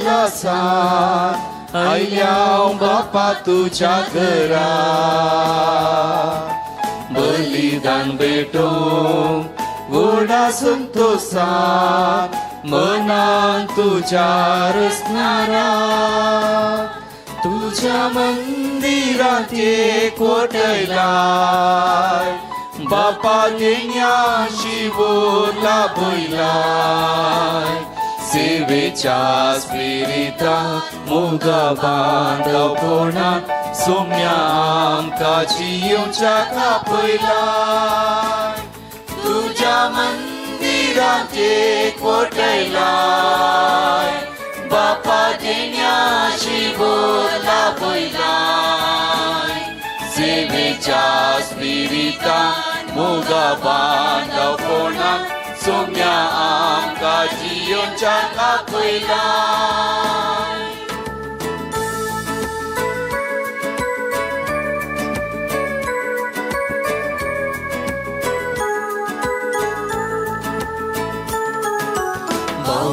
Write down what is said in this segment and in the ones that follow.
उगडासा आयल्या बापा तुज्या घरा बलिदान भेटोवंक व्हडा संतोसान मनान तुज्या रचणारा तुज्या मंदिरांत एकवटयलाय बापा देण्याशी बोला भयलाय सेवेच्या स्पिरिता मोगा बांदवपणान सोम्या आमकां जियोवच्या आपयलाय तुज्या मंदिरांत एकवटयलाय बापा देण्याशी बोला भयलाय सेवेच्या स्पिरिता मोगा बांदवपणान सोम्या आमकां जियोवच्या आपयलाय.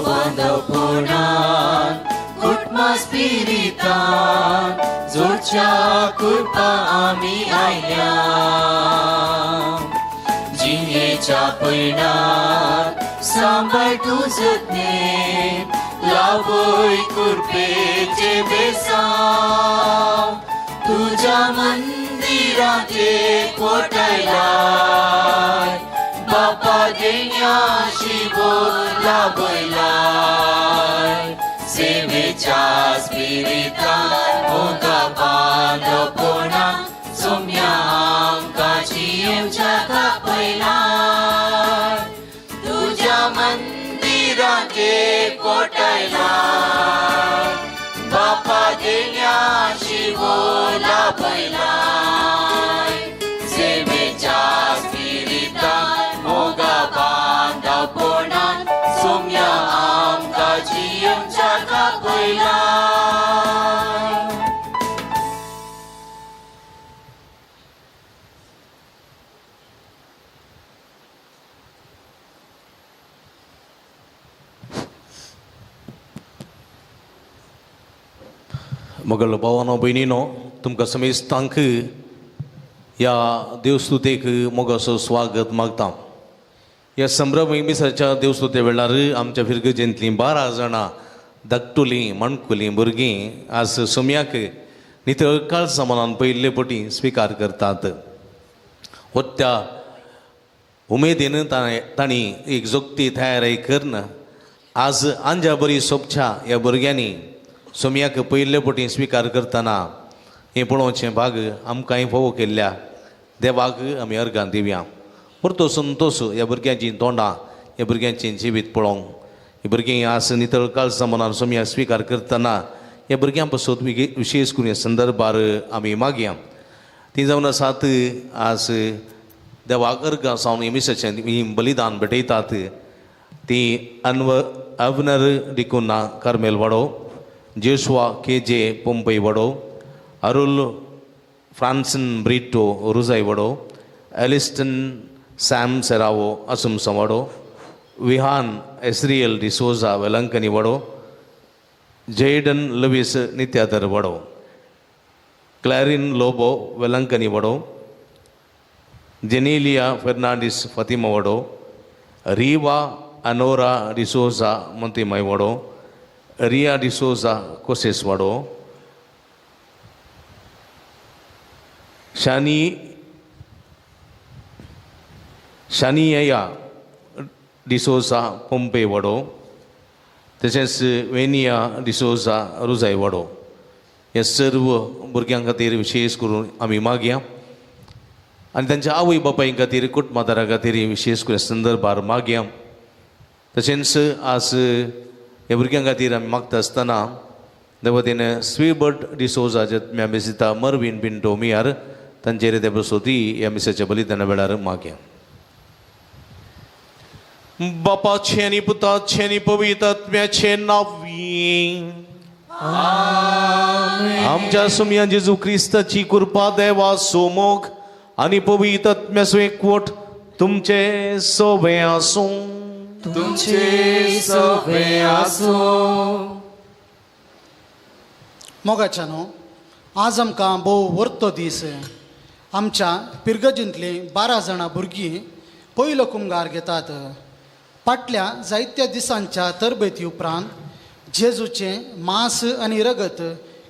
बांदवपणान कुटुंबा स्पिरितान जोडच्या कृपा आमी आयल्या जियेच्या पयणात सांबाळ तुजने लाभय कृपेचे बेसांव तुज्या मंदिरांत एकवटयलाय बापा देण्याशी बोला भयलाय सेवेच्या स्पिरितान मोगा बांदवपणान सोम्या आमकां जियोवच्या आपयलाय तुज्या मंदिरांत एकवटयलाय बापा देण्याशी बोला भयलाय सेवेच्या स्पिरितान मोगा बांदवपणान सोम्या आमकां जियोवच्या आपयलाय. मगल भावानो भयणीनो तुमकां समेस्तांक ह्या देवस्तुतेक मोगाचो स्वागत मागता. ह्या संभ्रम मिसाच्या देवस्तुते वेळार आमच्या फिरगजेंतलीं 12 जाणां धाकटुलीं माणकुलीं भुरगीं आज सोम्याक नितळ काळजा मनान पयले पटी स्विकार करतात. त्या उमेदीन तांणी एक जोगती तयारी करून आज आंजा बरी सोबच्या ह्या भुरग्यांनी सोम्याक पयले पटी स्विकार करतना हें पळोवचें भाग आमकांय फावो केल्ल्या देवाक आमी अर्गां दिवया. परतो संतोस ह्या भुरग्यांचीं तोंडां ह्या भुरग्यांचें जिवीत पळोवंक ही भुरगीं आज नितळ काळजा मनान सोम्या स्विकार करतना ह्या भुरग्यां पासून विशेश करून ह्या संदर्भार आमी मागया. ती जावन आसात आज देवाक अर्गां जावन हे मिसाचें ही बलिदान भेटयतात ती अवनर डिकुन्ना कार्मेल वाडो, जेशुआ के जे पोंपई वडो, अरुल फ्रांसन ब्रिटो रुजाय वडो, एलिस्टन सॅम सेरावो असुमसम वडो, विहान एस्रियल डिसोजा वेलंकनी वडो, जेडन लवीस नित्यादर वडो, क्लॅरिन लोबो वेलंकनी वडो, जेनेलिया फेर्नांडीस फतिमा वडो, रिवा अनोरा डिसोजा मंतिमाय वडो, रिया डिसोजा कोसेस वाडो, शानिया डिसोजा पोंपे वाडो, तशेंच वेनिया डिसोजा रुजाय वाडो. हे सर्व भुरग्यां खातीर विशेश करून आमी मागया आनी तांच्या आवय बापाय खातीर कुटुंबादारा खातीर विशेश करून संदर्भार मागया. तशेंच आज ह्या भुरग्यां खातीर आमी मागता आसतना देवतेन स्वीबर्ट डिसोजा जे मिसिता मरवीन पिंटो मियार तांचेर ते बसोती ह्या मिसाच्या बलिदाना वेळार मागया. बापाचें आनी पुताचें आनी पवित्र आत्म्याचें नांवी आमच्या सुमया जेजू क्रिस्ताची कृपा देवाचो मोग आनी पवित्र आत्म्याचो एकवट तुमचे सवे आसूं. तुमचे सवे आसूं. मोगाच्या न्हू, आज आमकां भोव वर्तो दीस. आमच्या पिरगजींतलीं 12 जाणां भुरगीं पयलो कुमगार घेतात. फाटल्या जायत्या दिसांच्या तरबेती उपरांत जेजूचें मांस आनी रगत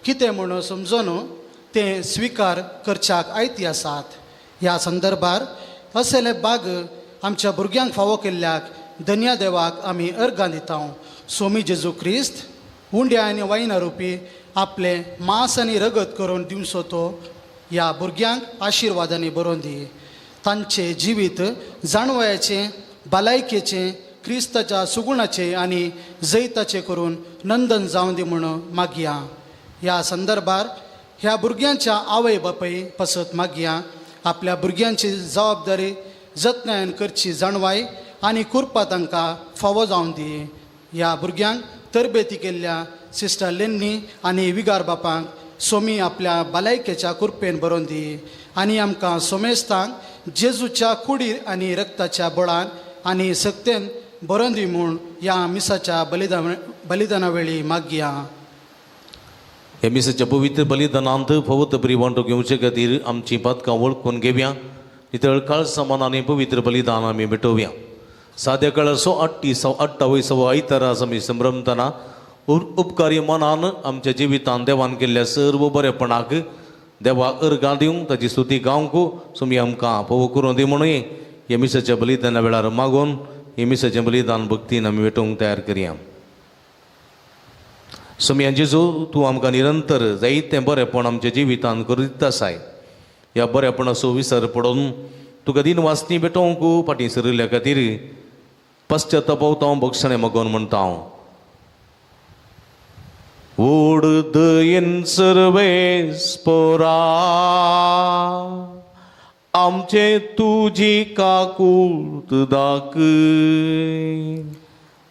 कितें म्हणून समजून तें स्विकार करच्याक आयती आसात. ह्या संदर्भार असले बाग आमच्या भुरग्यांक फावो केल्ल्याक धन्या देवाक आमी अर्गां दिता. सोमी जेजू क्रिस्त उंड्या आनी वायना रुपी आपलें मांस आनी रगत करून दिवचो तो ह्या भुरग्यांक आशिर्वादांनी बरोवन दी. तांचें जिवीत जाणवयाचें, भलायकेचें, क्रिस्ताच्या सुगुणाचें आनी जैताचें करून नंदन जावं दी म्हूण मागया. ह्या संदर्भार ह्या भुरग्यांच्या आवय बापूय पसत मागया. आपल्या भुरग्यांची जबाबदारी जतनायन करची जाणवाय आनी कुरपा तांकां फावो जावन दी. ह्या भुरग्यांक तरबेती केल्ल्या सिस्टर लेन्नी आनी विगार बापांक सोमी आपल्या भलायकेच्या कुरपेन बरोवन दी आनी आमकां सोमेस्तांक जेजूच्या कुडीर आनी रक्ताच्या बळान आनी सक्तेन बरोवन दी म्हूण ह्या मिसाच्या बलिदाना वेळी मागया. ह्या मिसाच्या पवित्र बलिदानांत फवत बरी वांटो घेवचे खातीर आमची पातकां वळखून घेवया. नितळ काळसामान आनी पवित्र बलिदान आमी भेटोवया. साद्या काळाचो 28 आयतारा आमी संभ्रमतना उपकारी मनान आमच्या जिवितान देवान केल्ल्या सर्व बरेपणाक देवाक अर्गां दिवंक ताची स्तुती गावंक सोमी आमकां फोव करून दी म्हणून ह्या मिसाच्या बलिदाना वेळार मागून हे मिसाचें बलिदान भक्तीन आमी भेटोवंक तयार करया. सोमया जेजू, तूं आमकां निरंतर जायतें बरेपण आमच्या जिवितान करीत आसाय. ह्या बरेपणाचो विसर पडून तुका दिन वाचनी भेटोवंक फाटीं सरिल्ल्या खातीर पश्चाताप हांव बक्षणें मागून म्हणटा हांव. ओड दयेन सर्वेस्पोरा आमचे तुजी काकूट दाखय.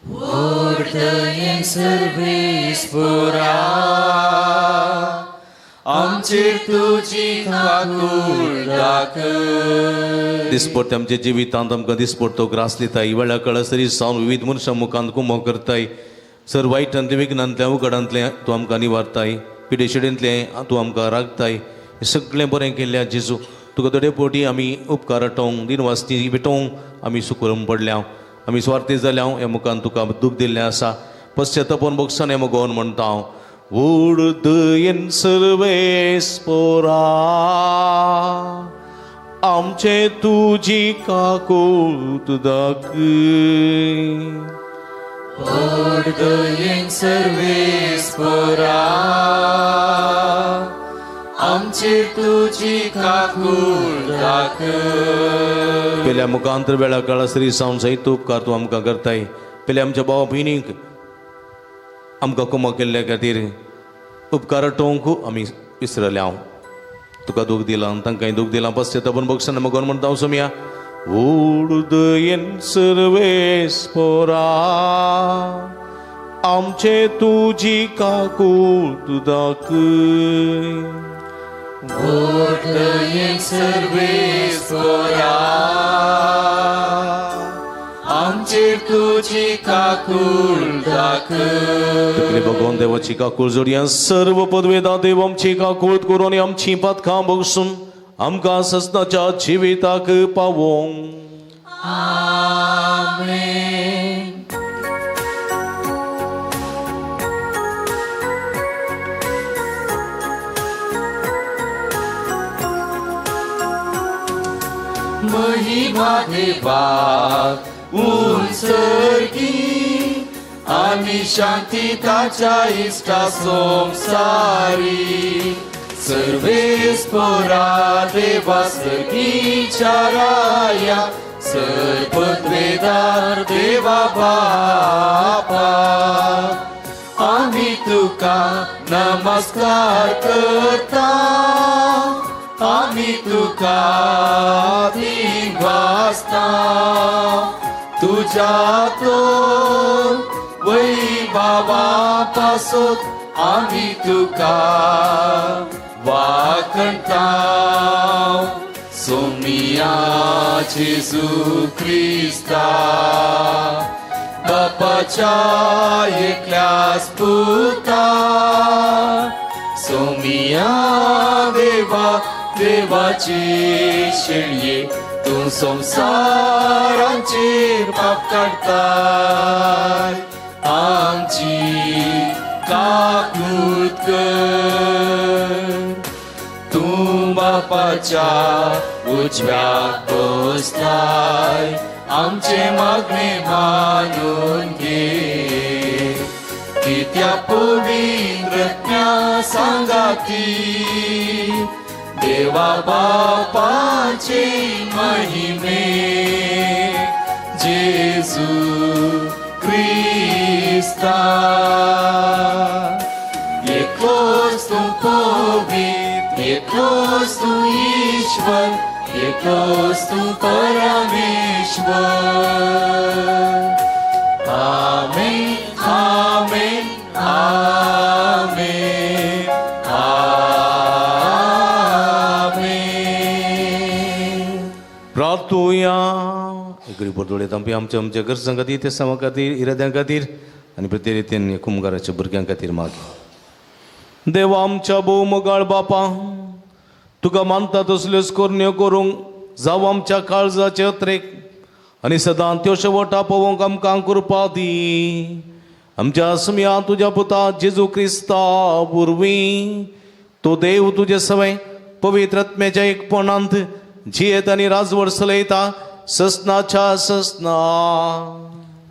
ओड दयेन सर्वेस्पोरा आमचे तुजी काकूट दाखय. दिसपडटे आमच्या जिवितांत आमकां दिसपडतो ग्रास दिताय. वेळा कळसरी सावन विविध मनशां मुखांत कुमो करताय. सर वायटांतलें विघ्नांतलें अवघडांतलें तूं आमकां निवारताय. पिडेशिडेंतलें तूं आमकां राखताय. सगळें बरें केल्ल्या जेजू तुका थोडे पोटी आमी उपकार आटोवंक दिन वाचती भेटोवंक आमी सुकरून पडल्या. आमी स्वार्थी जाल्या ह्या मुखान तुका दूख दिल्लें आसा. पश्चातापून बक्षान मगोवन म्हणटा हांव. ओड दयेन सर्वेस्पोरा आमचे तुजी काकूट दाखय. ओड दयेन सर्वेस्पोरा आमचे तुजी काकूट दाखय. पेल्या मुखांतर वेळा काळा श्री सावन सयत उपकार तूं आमकां करताय. पेल्या आमच्या भावा भयणीक आमकां कुमो केल्ल्या खातीर उपकार आटोवंक आमी विसरल्या. हांव तुका दूख दिलां, तांकांय दूख दिलां. पश्चातापून बक्षान मगोन म्हणटा हांव सोमया. ओड दयेन सर्वेस्पोरा आमचे तुजी काकूट दाखय. ओड दयेन सर्वेस्पोरा आमचे तुजी काकूट दाखय. भगवान देवाची काकूळ जोडया सर्व पदवेदा देव आमची काकूळ करून आमची पातकां बक्षून आमकां ससनाच्या जिविताक पावोवंक. आमेन. महिमा देवाक उंचर्गी आनी शांती ताच्या इश्टा संवसारी. सर्वेस्पोरा देवा सर्गीच्या राया सर्वपदवेदार देवा बापा आमी तुका नमस्कार करता. आमी तुका दिवासता. तुज्या तर वैभावा पासत आमी तुका वाखणता. सोमिया जेजू क्रिस्ता बापाच्या एकल्याच पुता देवाची शेळये तूं संवसारांचेर पाप काडताय आमची काकूत कर. तूं बापाच्या उजव्याक बसलाय आमचे मागणे मानून घे. कित्या पवित्रज्ञा सांगाती देवा बापाचे महिमे जेजू क्रिस्ता. एकलोच तूं पवित्र, एकलोच तूं ईश्वर, एकलोच तूं परमेश्वर. आमेन आमेन आमेन आमेन. प्रार्थुया. गरीब दोळे तांपी आमच्या आमच्या गरजां खातीर, ते सामा खातीर, इराद्यां खातीर आनी प्रत्येक रितीन कुमगाराच्या भुरग्यां खातीर मागीर. देवा आमच्या भोव मोगाळ बापा, तुका मानता तसल्योच करण्यो करूंक जावं आमच्या काळजाचे अत्रेक आनी सदां त्यो शेवटा पळोवंक आमकां कृपा दी. आमच्या सुमया तुज्या पुता जेजू क्रिस्ता वरवीं तो देव तुजे सवय पवित्र आत्म्याच्या एकपणांत जियेत आनी राजवट चलयता ससनाच्या ससना.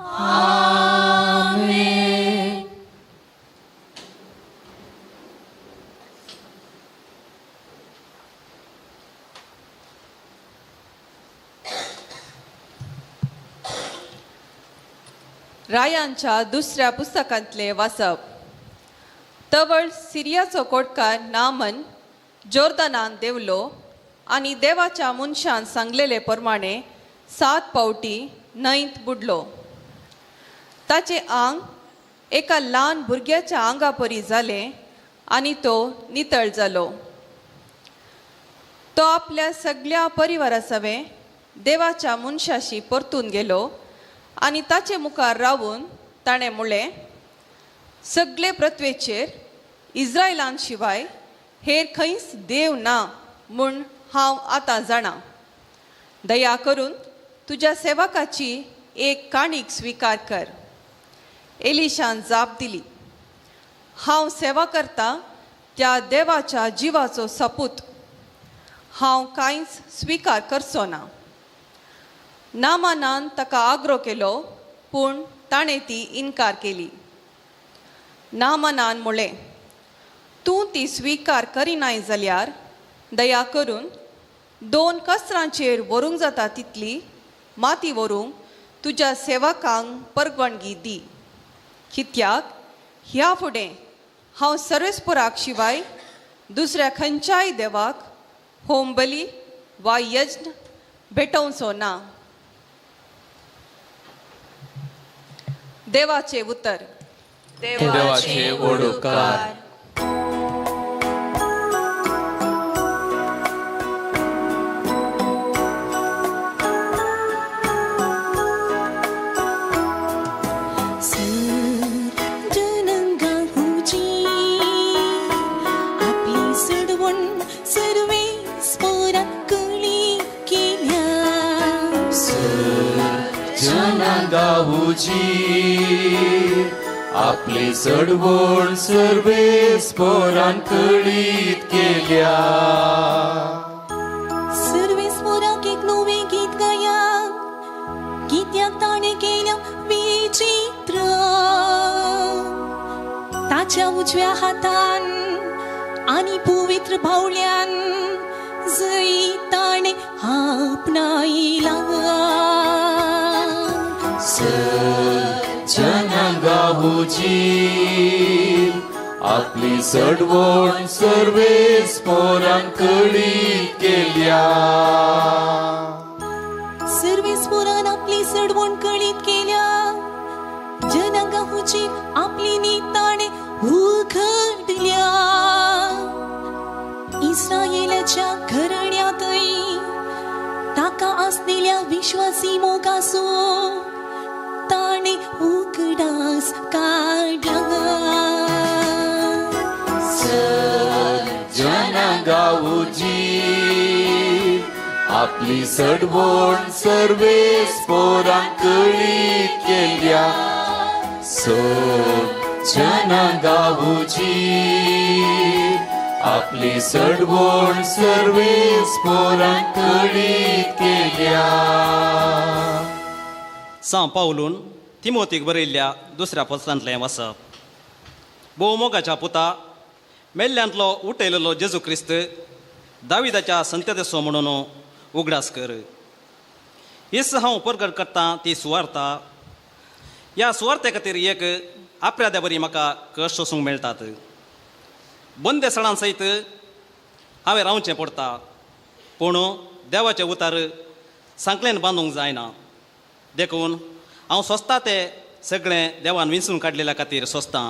आमेन. रायांच्या दुसऱ्या पुस्तकांतले वाचप. तवळ सिरियाचो कोटकार नामन जोर्दनान देवलो आनी देवाच्या मनशान सांगलेले प्रमाणे 7 पावटी न्हंयत बुडलो. ताचें आंग एका ल्हान भुरग्याच्या आंगा परी जालें आनी तो नितळ जालो. तो आपल्या सगळ्या परिवारा सवें देवाच्या मनशाशी परतून गेलो आनी ताचे मुखार रावून ताणें म्हणलें, सगळे पृथ्वेचेर इस्रायलान शिवाय हेर खंयच देव ना म्हूण हांव आतां जाणा. दया करून तुज्या सेवकाची एक काणीक स्विकार कर. एलिशान जाप दिली, हांव सेवा करता त्या देवाच्या जिवाचो सपूत, हांव कांयच स्विकार करचो ना. नामानान ताका आग्रो केलो, पूण ताणें ती इनकार केली. नामानान म्हणलें, तूं ती स्विकार करिनाय जाल्यार दया करून 2 कसरांचेर व्हरूंक जाता तितली माती व्हरूंक तुज्या सेवकांक परवानगी दी. कित्याक ह्या फुडें हांव सर्वेस्पुराक शिवाय दुसऱ्या खंयच्याय देवाक होमबली वा यज्ञ भेटोवचो ना. देवाचे उतर. देवाचे उपकार. आपली चडवण सर्वेस पोरान कळीत केल्या. सर्वेस पोराक एक नवें गीत गाया, कित्याक ताणें केल्या विचित्र. ताच्या उजव्या हातान आनी पवित्र बावल्यान जंय ताणें आपणायला. जनांगाहुची आपली चडवण सर्वेस पोरान कळीत केल्या. सर्वेस पोरान आपली चडवण कळीत केल्या. जनांगाहुची आपली नीत ताणें उघडल्या. इस्रायेलाच्या घराण्यांतय ताका आसलेल्या विश्वासी मोगासो ताणें उगडास काडला. जनांगाहुची आपली सडवण सर्वेस पोरांक कळीत केल्या. सग जनां गावची आपली सडवण सर्वेस पोरांक कळीत केल्या. सां पावलून तिमोतीक बरयल्ल्या दुसऱ्या पत्रांतलें वाचप. भोवमोगाच्या पुता, मेल्ल्यांतलो उठयलेलो जेजू क्रिस्त दाविदाच्या संततेचो म्हणून उगडास कर. His हांव परगट करतां ती सुवार्ता. ह्या सुवार्ते खातीर एक आपऱ्याद्या बरी म्हाका कश्ट सोसूंक मेळटात. बंदेसणां सयत हांवें रावचें पडटा, पूण देवाचें उतार सांकलेन बांदूंक जायना. देखून हांव सोंसता तें सगळें देवान विंचून काडलेल्या खातीर सोंसतां.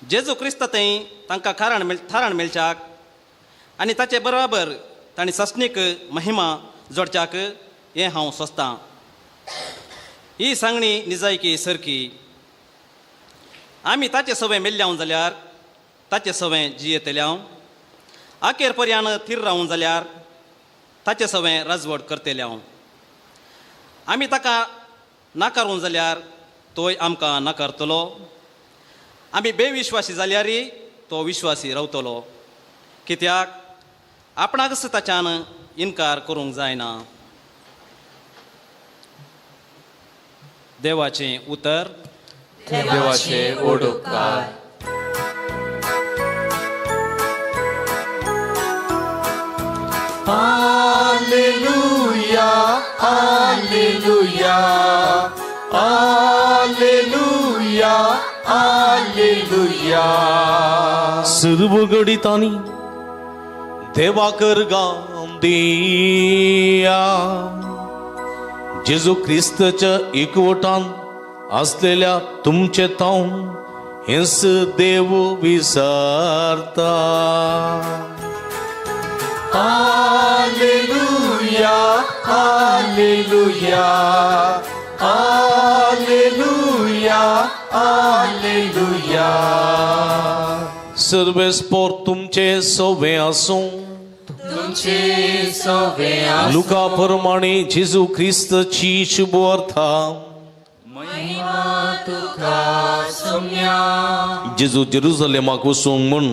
जेजू क्रिस्त थंय तांकां थाराण मेळच्याक आनी ताचे बरोबर तांणी सस्नीक महिमा जोडच्याक हें हांव सोंसतां. ही सांगणी निजायकी सरकी. आमी ताचे सवय मेल्ल्याव जाल्यार ताचे सवय जियेतल्याव, आखेर पर्यान थीर रावूं जाल्यार ताचे सवय राजवट करतल्याव. आमी ताका नाकारूं जाल्यार तोय आमकां नाकारतलो. आमी बेविश्वासी जाल्यारय तो विश्वासी रावतलो, कित्याक आपणाकच ताच्यान इनकार करूंक जायना. देवाचें उतर. देवाचे ओडोपकार. Hallelujah, hallelujah, hallelujah, hallelujah. सर्व घडितांनी देवाकर गांदिया. जेजू क्रिस्तच्या एकवटान असलेल्या तुमचे तावन हेंच देव विसरता. Hallelujah, hallelujah, hallelujah, hallelujah. सर्वेस्पोर तुमचे सवे आसूं. तुमचे सवे आसूं. लुका प्रमाणे जेजू क्रिस्तची शुभ अर्था. महिमा तुका सोम्या. जेजू जेरुजलेमाक वचूंक म्हूण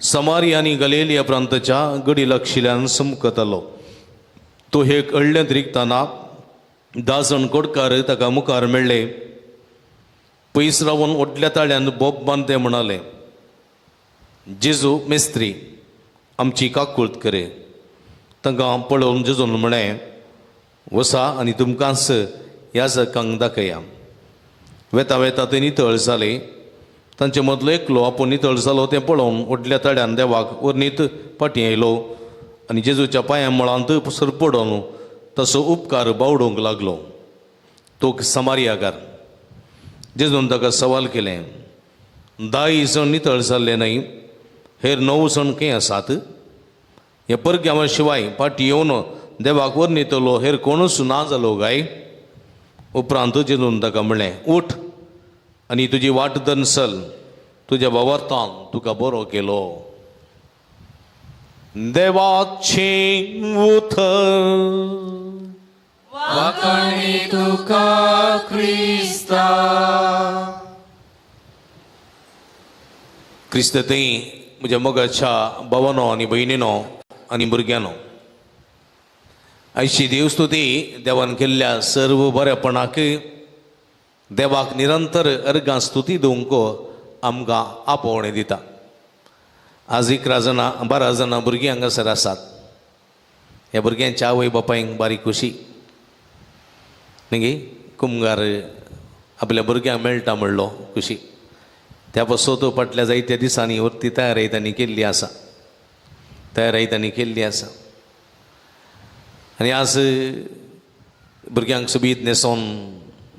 समारी आनी गलेलिया प्रांताच्या गडी लागशिल्ल्यान समकतालो. तो हे अडल्यांत रिगतना 10 जाण कोटकार ताका मुखार मेळ्ळे. पयस रावन व्हडल्या ताळ्यान बोब बांदते म्हणाले, जेजू मेस्त्री, आमची काकूळत करे. तांकां पळोवन जेजून म्हळें, वसा आनी तुमकांच ह्या जकांक दाखया. वेता वेता ते नितळ जाले. तांचे मदलो एकलो आपूण नितळ जालो तें पळोवन व्हडल्या ताळ्यान देवाक वर्णीत फाटीं आयलो आनी जेजूच्या पांया मुळांत सरपडून तसो उपकार बावडूंक लागलो. तो समारियागार. जेजून ताका सवाल केलें, 10 जाण नितळ जाल्ले न्हय, हेर 9 जाण खंय आसात? हे परग्यावा शिवाय फाटीं येवन देवाक वर्णितलो हेर कोणूच ना जालो काय? उपरांत जेजून ताका म्हणलें, उठ आनी तुजी वाट दनसल, तुज्या भावार्थान तुका बरो केलो. देवाचें उतर. वाखाणी तुका क्रिस्ता. क्रिस्त थंय म्हज्या मोगाच्या भावानो आनी भयणीनो आनी भुरग्यांनो, आयची देवस्तुती देवान केल्ल्या सर्व बरेपणाक देवाक निरंतर अर्गां स्तुती दिवंक आमकां आपोवणें दिता. आज 11 जाणां 12 जाणां भुरगीं हांगासर आसात. ह्या भुरग्यांच्या आवय बापायंक बारीक खोशी न्ही, कुमगार आपल्या भुरग्यांक मेळटा म्हणलो खुशी. त्या पासत फाटल्या जायत्या दिसांनी वरती तयारी तांणी केल्ली आसा, तयारी तांणी केल्ली आसा. आनी आज भुरग्यांक सोबीत न्हेसोन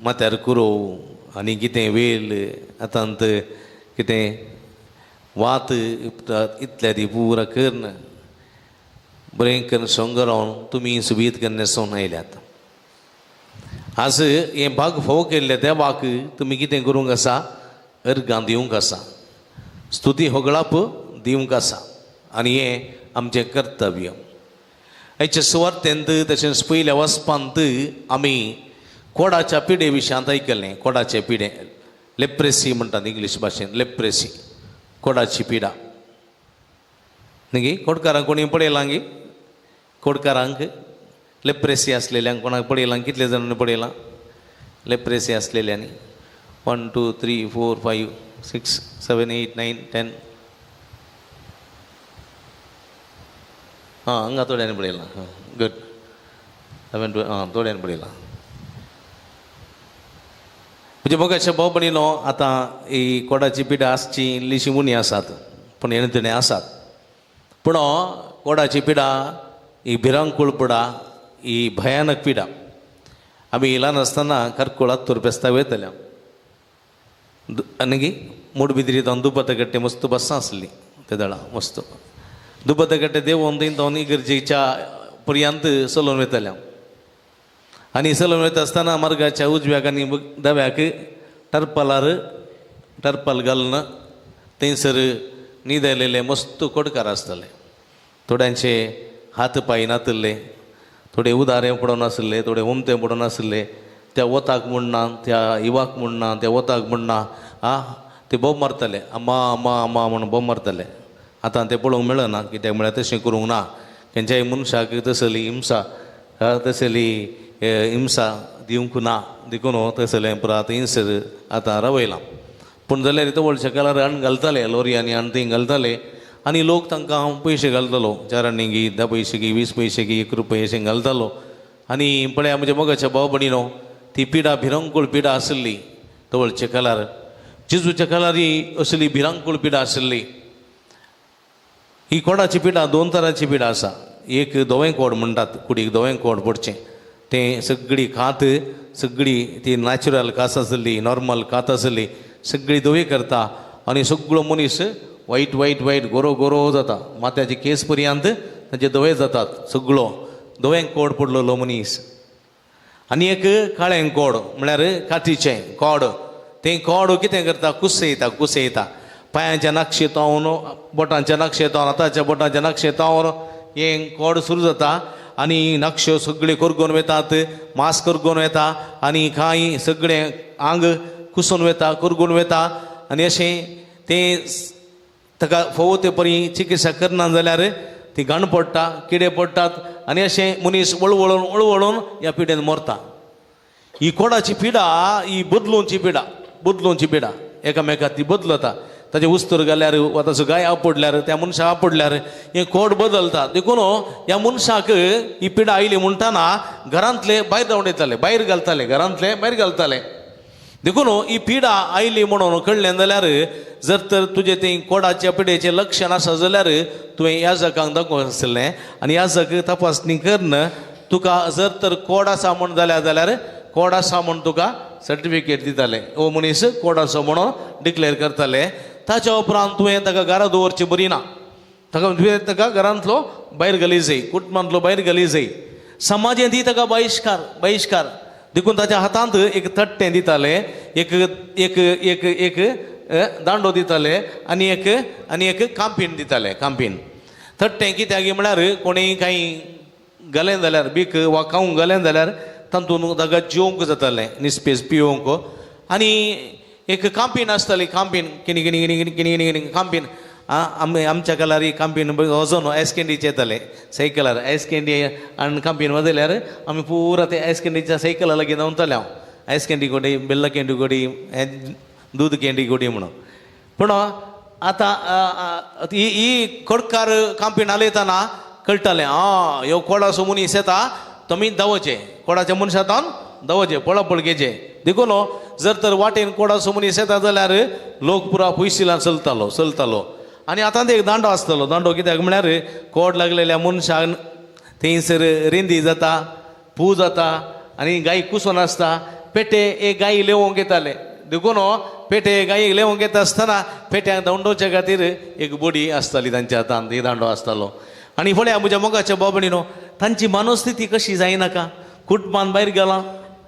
माथ्यार कुरोव आनी कितें वेल आतांत कितें वात इतल्या ती पुरा करून बरें करून शोंगरावन तुमी सोबीत करून न्हेसोन आयल्यात. आज हें भाग फोव केल्लें देवाक तुमी कितें करूंक आसा, अर्गां दिवंक आसा, स्तुती होगळाप दिवंक आसा. आनी हें आमचें कर्तव्य. आयच्या सुवार्तेंत तशेंच पयल्या वचपांत आमी कोडाच्या पिडे विशयांत आयकलें. कोडाचे पिडे, लेप्रेसी म्हणटात इंग्लीश भाशेन, लेप्रेसी, कोडाची पिडा. न्ही कोडकारांक कोणी पळयलां गी? कोडकारांक लेप्रेसी आसलेल्यांक कोणाक पळयलां? कितले जाणांनी पळयलां लेप्रेसी आसलेल्यांनी? 1 2 3 4 5 6 7 8 9 10. आं, हांगा थोड्यांनी पळयलां. गुड. 7 2, आं, थोड्यांनी पळयलां. म्हणजे मोगाच्या भाव भयणीनो, आतां ही कोडाची पिडा आसची इल्लीशी उणी आसात, पूण हेणे तेणे आसात. पूण कोडाची पिडा ही भिरांकूळ पिडा, ही भयानक पिडा. आमी ल्हान आसतना करकोळ आत्तूर फेस्ताक वयताले. आनी मोडबिद्री तावन दुपतकट्टे मस्त बसां आसलीं ते दळा मस्त दुपतकट्टे देंवोन थंय तावन इगर्जेच्या पर्यंत चलोवन वयताले. आनी चलोवन वयता आसतना मार्गाच्या उजव्याक आनी दाव्याक टर्पलार टर्पल घालून थंयसर न्हिदयलेले मस्त कोडकार आसताले. थोड्यांचे हात पांय नातिल्ले, थोडे उदारे पडोन आशिल्ले, थोडे उमते पडोन आशिल्ले. त्या वताक म्हणना, त्या इवाक म्हणना, त्या वताक म्हणना, आं, ते बोब मारताले, अम्मा अम्मा अम्मा म्हणून बोब मारताले. आतां तें पळोवंक मेळना, कित्याक म्हळ्यार तशें करूंक ना. खंयच्याय मनशाक तसली हिंसा, तसली हिंसा दिवंक ना, देखून तसलें पुरा थंयसर आतां रावयलां. पूण जाल्यार तवळच्या काळार हाण घालताले, लोरयांनी हाण थंय घालताले आनी लोक तांकां पयशे घालतालो, 4 आणे गी, 10 पयशे गी, 20 पयशे गी, 1 रुपये अशें घालतालो. आनी पळया म्हज्या मोगाच्या भाव भयणीनो, ती पिडा भिरांकूळ पिडा आशिल्ली तवळच्या काळार. जेजूच्या काळार ही असली भिरांकूळ पिडा आशिल्ली. ही कोडाची पिडा 2 तरांची पिडा आसा. एक धवें कोड म्हणटात, कुडीक धवें कोड पडचें, तें सगळी खात, सगळी ती नॅचरल कास आसली, नॉर्मल कात आसली, सगळी धवी करता आनी सगळो मनीस वायट वायट वायट गोरो गोरो जाता. माथ्याचे केस पर्यंत तांचे धवे जातात, सगळो धवें कोड पडलेलो मनीस. आनी एक काळें कोड म्हळ्यार कातीचें कोड, तें कोड कितें करता, कुसयता कुसयता, पांयांच्या नक्षेतावन, बोटांच्या नक्षेतावन, हाताच्या बोटांच्या नक्षेतावन हें कोड सुरू जाता आनी नक्षो सगळे करगोन वतात, मास करगोन वता आनी कांय सगळें आंग कुसून वता, करगोन वता. आनी अशें तें ताका फावो ते परी चिकित्सा करना जाल्यार ती घाण पडटा, किडे पडटात आनी अशें मनीस वळवळून वळवळून ह्या पिडेन मरता. ही कोडाची पिडा ही बदलूनची पिडा, बदलूनची पिडा, एकामेकाक ती बदलता. ताजे उस्तर घाल्यार वा ताचो गाय आपडल्यार, त्या मनशाक आपडल्यार हें कोड बदलता. देखून ह्या मनशाक ही पिडा आयली म्हणटना घरांतले भायर धांवडयताले, भायर घालताले, घरांतले भायर घालताले. देखून ही पिडा आयली म्हणून कळ्ळें जाल्यार जर तर तुजें तें कोडाच्या पिडेचें लक्षण आसा जाल्यार तुवें याजकांक दाखोवंक आसलें आनी याजक तपासणी करून तुका जर तर कोड आसा म्हूण जाल्यार जाल्यार कोड आसा म्हूण तुका सर्टिफिकेट दिताले. ओ मनीस कोड आसा म्हणून डिक्लेर करताले. ताच्या उपरांत तुवें ताका घरा दवरची बरी ना, ताका तुवें ताका घरांतलो भायर घाली जाय, कुटुंबांतलो भायर घाली जाय, समाजेंत ताका बहिश्कार बहिश्कार. देखून ताच्या हातांत एक तट्टें दिताले, एक एक एक एक दांडो दिताले आनी एक आनी एक कांपीण दिताले. कांपीण तट्टें कित्याक म्हळ्यार कोणीय कांय घालें जाल्यार बीक वा खावंक घालें जाल्यार तातूंत ताका जेवंक जातालें, निस्पेस पिवंक. आनी एक कांपीण आसताली, कांपीण किणी किणी किणी किणी किणी किणी किणी कांपीण. आमी आमच्या काळार ही कांपीण वचोन आयस कँडीचे येताले सायकलार, आयस कँडी आनी कांपीण वाजयल्यार आमी पुरा ते आयस कँडीच्या सायकला लागीं धांवताले. हांव आयस कँडी गोडी, बेल्ला कँडी गोडी, दूद कँडी गोडी म्हणून. पूण आतां ही कोडकार कांपीण हालयतना कळटालें, आं ह्यो कोडाचो मनीस येता, तुमी धांवचे, कोडाच्या मनशा तावन धांवचे, पळापळ घेचे. देखून जर तर वाटेन कोडाचो मनीस येता जाल्यार लोक पुरा पयसिल्यान चलतालो चलतालो. आनी आतां एक दांडो आसतालो. दांडो कित्याक म्हळ्यार कोड लागलेल्या मनशान थंयसर रेंदी जाता, पू जाता आनी गाय कुसून आसता. पेटे एक गाय लेवोंक येताले, देखून पेटे गायेक लेवोंक येता आसतना पेट्यांक दांडोवच्या खातीर एक बडी आसताली तांच्या हातांत, एक दांडो आसतालो. आनी पळया म्हज्या मोगाच्या बाबणीनो, तांची मनस्थिती कशी जायनाका, कुटुंबान भायर गेलां,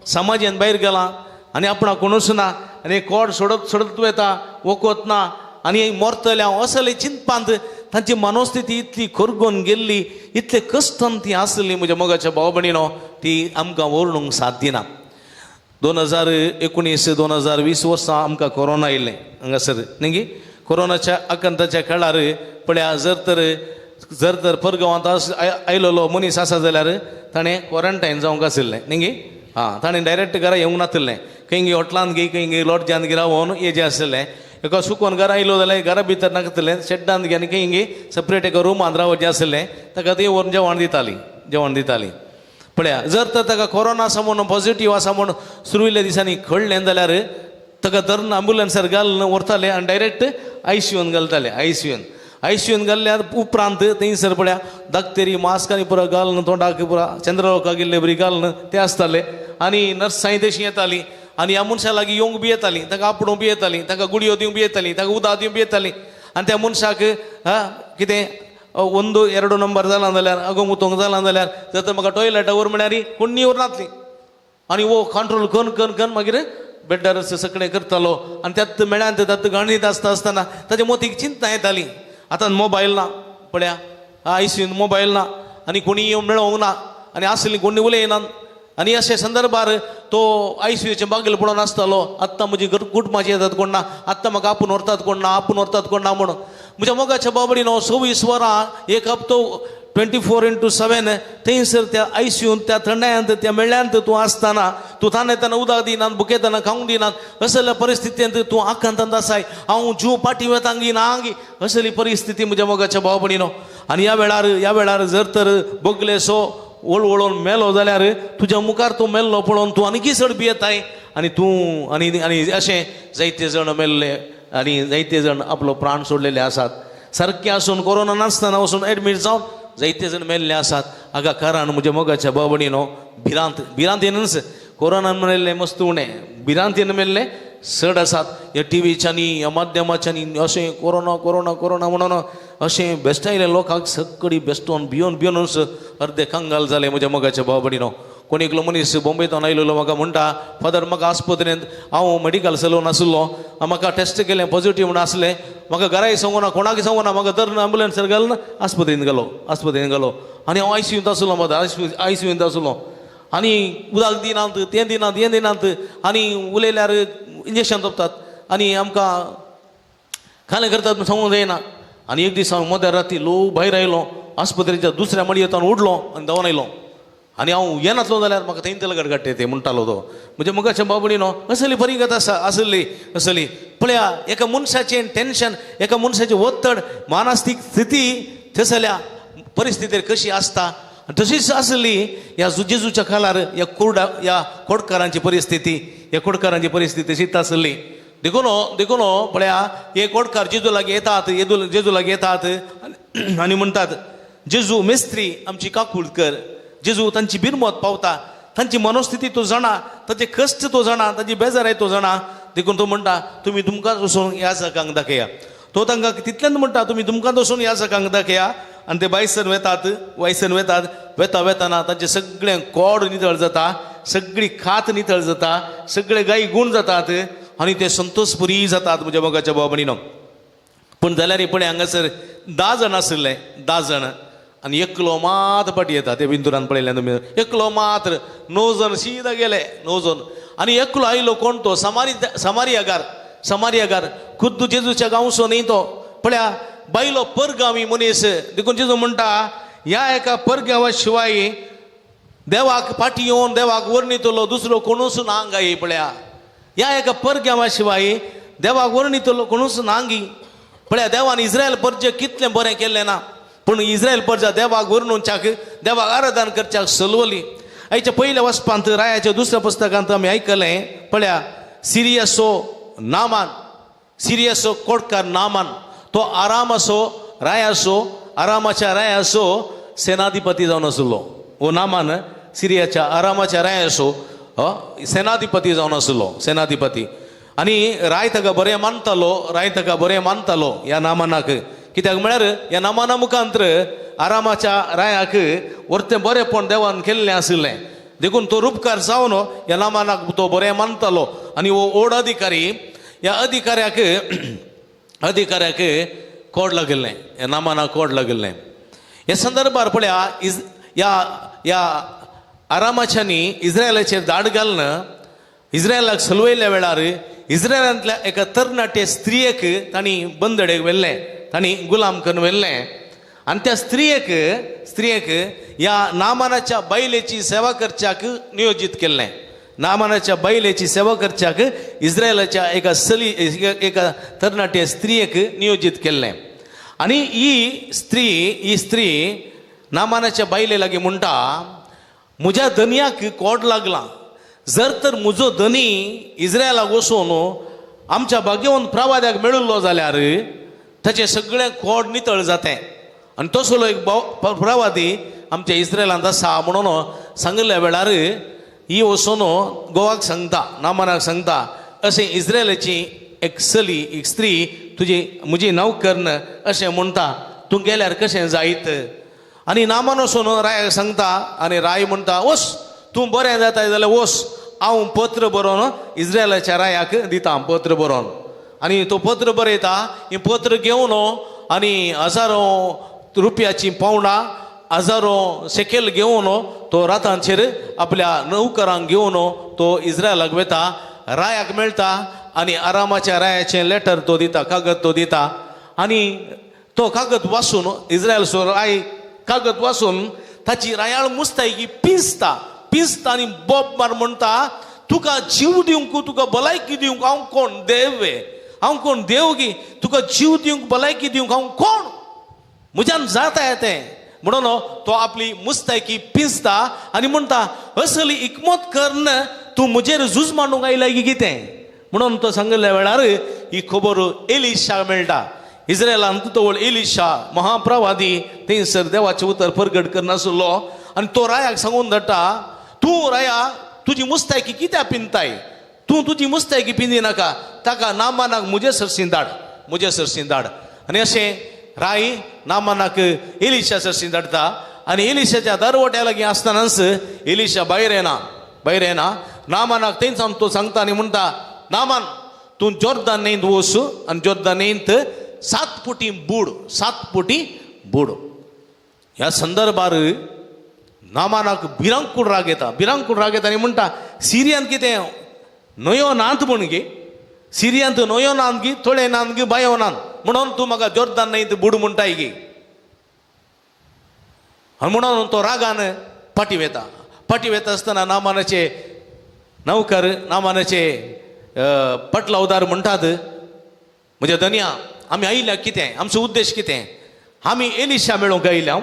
समाजान भायर गेलां आनी आपणाक कोणूच ना आनी कोड सोडत सोडत वता, वखत ना आनी मरतलें हांव असले चिंतपांत तांची मनोस्थिती इतली करगून गेल्ली, इतले कश्टान ती आसली म्हज्या मोगाच्या भाव भयणीनो, ती आमकां व्हरणूंक साथ दिना. 2019 2020 वर्सां आमकां कोरोना आयिल्लें हांगासर न्ही गी. कोरोनाच्या आकांताच्या काळार पळया जर तर परगांवांत आयलेलो मनीस आसा जाल्यार ताणें क्वॉरंटायन जावंक आशिल्लें न्ही गी. आं, ताणें डायरेक्ट घरा येवंक नातिल्लें, खंय गी हॉटलांत गी खंय गी लॉडजांत गी रावोन येजें आशिल्लें. एका सुकोन घरा आयलो जाल्यार घरा भितर नाकतिल्लें, शेड्डांत गी आनी खंय गी सेपरेट एका रुमांत रावचें आशिल्लें. ताका थंय व्हरून जेवण दिताली. पळया जर तर ताका कोरोना आसा म्हणून पॉझिटीव आसा म्हणून सुरविल्ल्या दिसांनी कळ्ळें जाल्यार ताका धरून एम्बुलन्सार घालून व्हरताले आनी डायरेक्ट आयसीयून घालताले. आयसीयून घाल्ल्या उपरांत थंयसर पळया दाक्तेरी मास्क आनी पुरो घालून तोंडाक पुरा चंद्रलोका गेल्ले बरी घालून ते आसताले आनी नर्सांय तशीं येतालीं आनी ह्या मनशा लागीं येवंक बी येतालीं, ताका आपोवंक बी येतालीं, ताका गुडयो दिवंक बी येतालीं, ताका उदक दिवंक बी येतालीं. आनी त्या मनशाक कितें 1 2 नंबर जाला जाल्यार अगो मुतोंक जाला जाल्यार जर तर म्हाका टॉयलेटा व्हर म्हळ्यार कोण्णी व्हरनातली आनी वो कंट्रोल करून करून करून मागीर बेड्डार सगळें करतालो. आनी त्यात मेळ्यान त्यात गाणीत आसता आसतना ताच्या मोतीक चिंता येताली. आतां मोबायल ना पळया, आयसीयून मोबायल ना आनी कोणी येवन मेळोंक ना आनी आसली कोणी उलयना. आनी अशे संदर्भार तो आयसीयूचे बागेल पळोवन आसतालो, आत्तां म्हजी कुटुंबाची येतात कोण ना, आत्तां म्हाका आपूण व्हरतात कोण ना, आपूण व्हरतात कोण ना म्हणून. म्हज्या मोगाच्या बाबडीनो 24 वरां एक हप्तो 24x7 थंयसर त्या आयसीयून त्या थंडायांत त्या मेळ्यांत तूं आसतना तूं ताणें उदक दिनात, भुकेतना खावंक दिनात, असल्या परिस्थितींत तूं आकांतांत आसाय. हांव जीव पाटी वेतांगी ना आंगी असली परिस्थिती म्हज्या मोगाच्या भाव भयणीनो. आनी ह्या वेळार जर तर बगलेसो वळवळून मेलो जाल्यार तुज्या मुखार तूं मेल्लो पळोवन तूं आनीकी चड भियेताय आनी तूं आनी आनी अशें जायते जण मेल्ले आनी जायते जण आपलो प्राण सोडलेले आसात. सारकें आसून कोरोना नासतना वचून एडमीट जावन जायते जण मेल्ले आसात. हाका कारण म्हज्या मोगाच्या भाव भयणीनो भिरांतेनच कोरोनान मेल्ले मस्त उणें, भिरांतेन मेल्ले चड आसात. ह्या टिवीच्यांनी ह्या माध्यमाच्यांनी अशें कोरोना कोरोना कोरोना म्हणून अशें बेश्टायले लोकांक सगळी बेश्टोन भियोन भियोनच अर्दे कंगाल जाले म्हज्या मोगाच्या भाव भयणीनो. कोण एकलो मनीस बॉम्बेंतल्यान आयलेलो म्हाका म्हणटा, फादर म्हाका आस्पत्रेंत हांव मेडिकल सलून आशिल्लो, म्हाका टेस्ट केलें पॉझिटीव म्हूण आसलें, म्हाका घराय सांगूना कोणाकय सांगूना, म्हाका धरून एम्बुलन्सार घालून आस्पत्रेंत घालो आनी हांव आयसीयूंत आसलो, म्हाका आयसीयूंत आसलो आनी उदक दिनात, तें दिनात, हें दिनात आनी उलयल्यार इंजेक्शन तोपतात आनी आमकां खालें करतात म्हूण सांगूंक जायना. आनी एक दीस हांव मध्या राती लो भायर आयलो, आस्पत्रेच्या दुसऱ्या मडयेंत उडलो आनी धांवन आयलो आनी हांव येनातलो जाल्यार म्हाका थंय तेल गडगडटे ते म्हणटालो तो. म्हज्या मोगाच्या भाव भयणीनो असली परिगत आसा आसली असली. पळया एका मनशाचें टेन्शन, एका मनशाचें ओत्तड, मानसीक स्थिती थंयसरल्या परिस्थितीर कशी आसता तशीच आसली ह्या जेजूच्या काळार ह्या ह्या खोडकारांची परिस्थिती, ह्या खोडकारांची परिस्थिती तशीच आसली. देखून पळया हे खोडकार जेजू लागीं येतात, जेजू लागीं येतात आनी म्हणटात, जेजू मेस्त्री आमची काकूळ कर. जेजू तांची बिरमत पावता, तांची मनोस्थिती तो जाणा, तांचे कश्ट तो जाणा, तांची बेजाराय तो जाणा. देखून तो म्हणटा तुमी तुमकां वचून ह्या जागांक दाखया. तो तांकां तितल्यान म्हणटा तुमी तुमकां वचून ह्या जागांक दाखया. आनी ते बायसन वेतात, वेता वेताना तांचें सगळें कोड नितळ जाता, सगळी खात नितळ जाता, सगळे गायी गूण जातात आनी ते संतोषपुरी जातात म्हज्या मोगाच्या भाव भयणीनो. पूण जाल्यार पळय हांगासर 10 जाण आशिल्ले, 10 जाण आनी एकलो मात फाटी येता. ते बिंदुरान पळयलें तुमी, एकलो मात्र, 9 जण सीधा गेले, 9 जण आनी एकलो आयलो कोण तो समारियागार, खुद्द जेजूच्या गांवचो न्ही तो. पळया बायलो परगावी मनीस. देखून जेजू म्हणटा ह्या एका परगांवा शिवाय देवाक फाटी येवन देवाक वर्णितलो दुसरो कोणूच नांगाई. पळया ह्या एका परगांवा शिवाय देवाक वर्णितलो कोणूच नांगी. पळया देवान इस्रायल परजे कितलें बरें केल्लें ना, पूण इस्रायल परजा देवाक वर्णुच्याक देवाक आराधन करच्याक सलवली. आयच्या पयल्या वचपांत रायाच्या दुसऱ्या पुस्तकांत आमी आयकलें पळया सिरियसो नामान, सिरियसो कोटकार नामान, तो आरामाचो रायाचो, आरामाच्या रायाचो सेनाधिपती जावन आशिल्लो. हो नामान सिरियाच्या आरामाच्या रायाचो सेनाधिपती जावन आशिल्लो, सेनाधिपती. आनी राय ताका बरें मानतालो, राय ताका बरें मानतालो ह्या नामानाक. कित्याक म्हळ्यार ह्या नामाना मुखांतर आरामाच्या रायाक वर्तें बरेंपण देवान केल्लें आशिल्लें. देखून तो रुपकार जावन ह्या नामानाक तो बरें मानतालो. आनी हो ओड अधिकारी, ह्या अधिकाऱ्याक कोड लागिल्लें, ह्या नामानाक कोड लागिल्लें. ह्या संदर्भार पळया ह्या ह्या आरामाच्यांनी इस्रायलाचेर धाड घालून इस्रायलाक सलवयल्या वेळार इस्रायलांतल्या एका तरणाटे स्त्रियेक तांणी बंदडेक व्हेल्लें, तांणी गुलाम करून व्हेल्लें. आनी त्या स्त्रियेक ह्या नामानाच्या बायलेची सेवा करच्याक नियोजीत केल्लें. नामानाच्या बायलेची सेवा करच्याक इस्रायलाच्या एका चली एका तरणाटे स्त्रियेक नियोजीत केल्लें. आनी ही स्त्री नामानाच्या बायले लागीं म्हणटा, म्हज्या धनयाक कोड लागला, जर तर म्हजो धनी इस्रायलाक वचून आमच्या भाग्यवंत प्रवाद्याक मेळिल्लो जाल्यार ताचें सगळें कोड नितळ जातें. आनी तसलो एक प्रवादी आमच्या इस्रायलांत आसा म्हणून सांगिल्ल्या वेळार ही वचून गोवाक सांगता, नामानाक सांगता, अशें इस्रायलाची एक चली एक स्त्री तुजी म्हजी नौकर्न अशें म्हणटा, तूं गेल्यार कशें जायत. आनी नामान वचून रायाक सांगता आनी राय म्हणटा, वच तूं बरें जाता जाल्यार वच, हांव पत्र बरोवन इस्रायलाच्या रायाक दिता पत्र बरोवन. आनी तो पत्र बरयता, हें पत्र घेवन आनी हजारो रुपयाची पावंडां हजारो शेकेल घेवन तो रातांचेर आपल्या नौकरांक घेवन तो इस्रायलाक वता, रायाक मेळटा आनी आरामाच्या रायाचें लेटर तो दिता, कागद तो दिता. आनी तो कागद वाचून इस्रायलचो राय कागद वाचून ताची रायाळ मुस्तायकी पिंजता पिंजता आनी बोब मार म्हणटा, तुका जीव दिवंक तुका भलायकी दिवंक हांव कोण देव वे, हांव कोण देव गी, तुका जीव दिवंक भलायकी दिवंक हांव कोण, म्हज्यान जाता येतें. म्हणून तो आपली मुस्तायकी पिंजता आनी म्हणटा, असली इकमत करून तूं म्हजेर झूज मांडूंक आयला की कितें. म्हणून तो सांगिल्ल्या वेळार ही खबर एलिशा मेळटा. इस्रायलांत तवळ एलिशा महाप्रवादी थंयसर देवाचें उतर परगट करनासलो आनी तो रायाक सांगून धाडटा, तूं राया तुजी मुस्तायकी कित्याक पिंदताय, तूं तुजी मुस्तायकी पिंदी नाका, ताका नामानाक म्हजे सरशीं धाड, म्हजे सरशीं धाड. आनी अशें राय नामानाक एलिशा सरशीं धाडटा आनी एलिशाच्या दरवट्या लागीं आसतनाच एलिशा भायर येना, भायर येना. नामानाक थंयच्यान तो सांगता आनी म्हणटा, नामान तूं जोर्दान न्हंयंत वच आनी जोर्दान न्हंयंत 7 फुटी बूड, 7 फुटी बूड. ह्या संदर्भार नामानाक भिरांकूळ राग येता, भिरांकूळ राग येता आनी म्हणटा, सिरियांत कितें न्हंयो नात म्हूण गे, सिरियांत न्हंयो नात गी, थोडे नात गी, बायो नात, म्हणून तूं म्हाका जोर्दान न्हंयंत बूड म्हणटाय गी. आनी म्हणून तो रागान फाटीं वता. फाटीं वता आसतना नामानाचे नौकर नामानाचे पटलावदार म्हणटात, म्हज्या धनया आमी आयल्या कितें, आमचो उद्देश कितें, आमी एलिशा मेळोवंक आयल्या,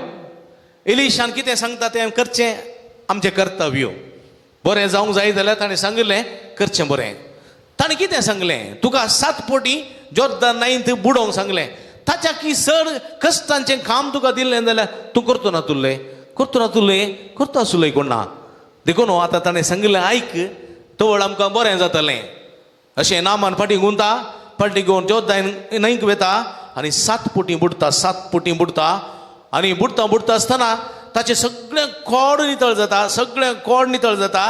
एलिशान कितें सांगता तें करचें आमचें कर्तव्य, बरें जावंक जाय जाल्यार ताणें सांगिल्लें करचें बरें. ताणें कितें सांगलें, तुका 7 फुटी जोर्दान न्हंयंत बुडोवंक सांगलें, ताच्या की चड कश्टांचें काम तुका दिल्लें जाल्यार तूं करतो ना तुल्लें, करतो ना तुल्लें, करता आसुल्लें कोण ना. देखून आतां ताणें सांगिल्लें आयक, तवळ आमकां बरें जातलें. अशें नामान फाटीं गुंता, फाटीं घेवन जोर्दान न्हंयक वता आनी 7 फुटी बुडटा, 7 फुटी बुडटा. आनी बुडटा बुडटा आसतना ताचें सगळें कोड नितळ जाता, सगळें कोड नितळ जाता.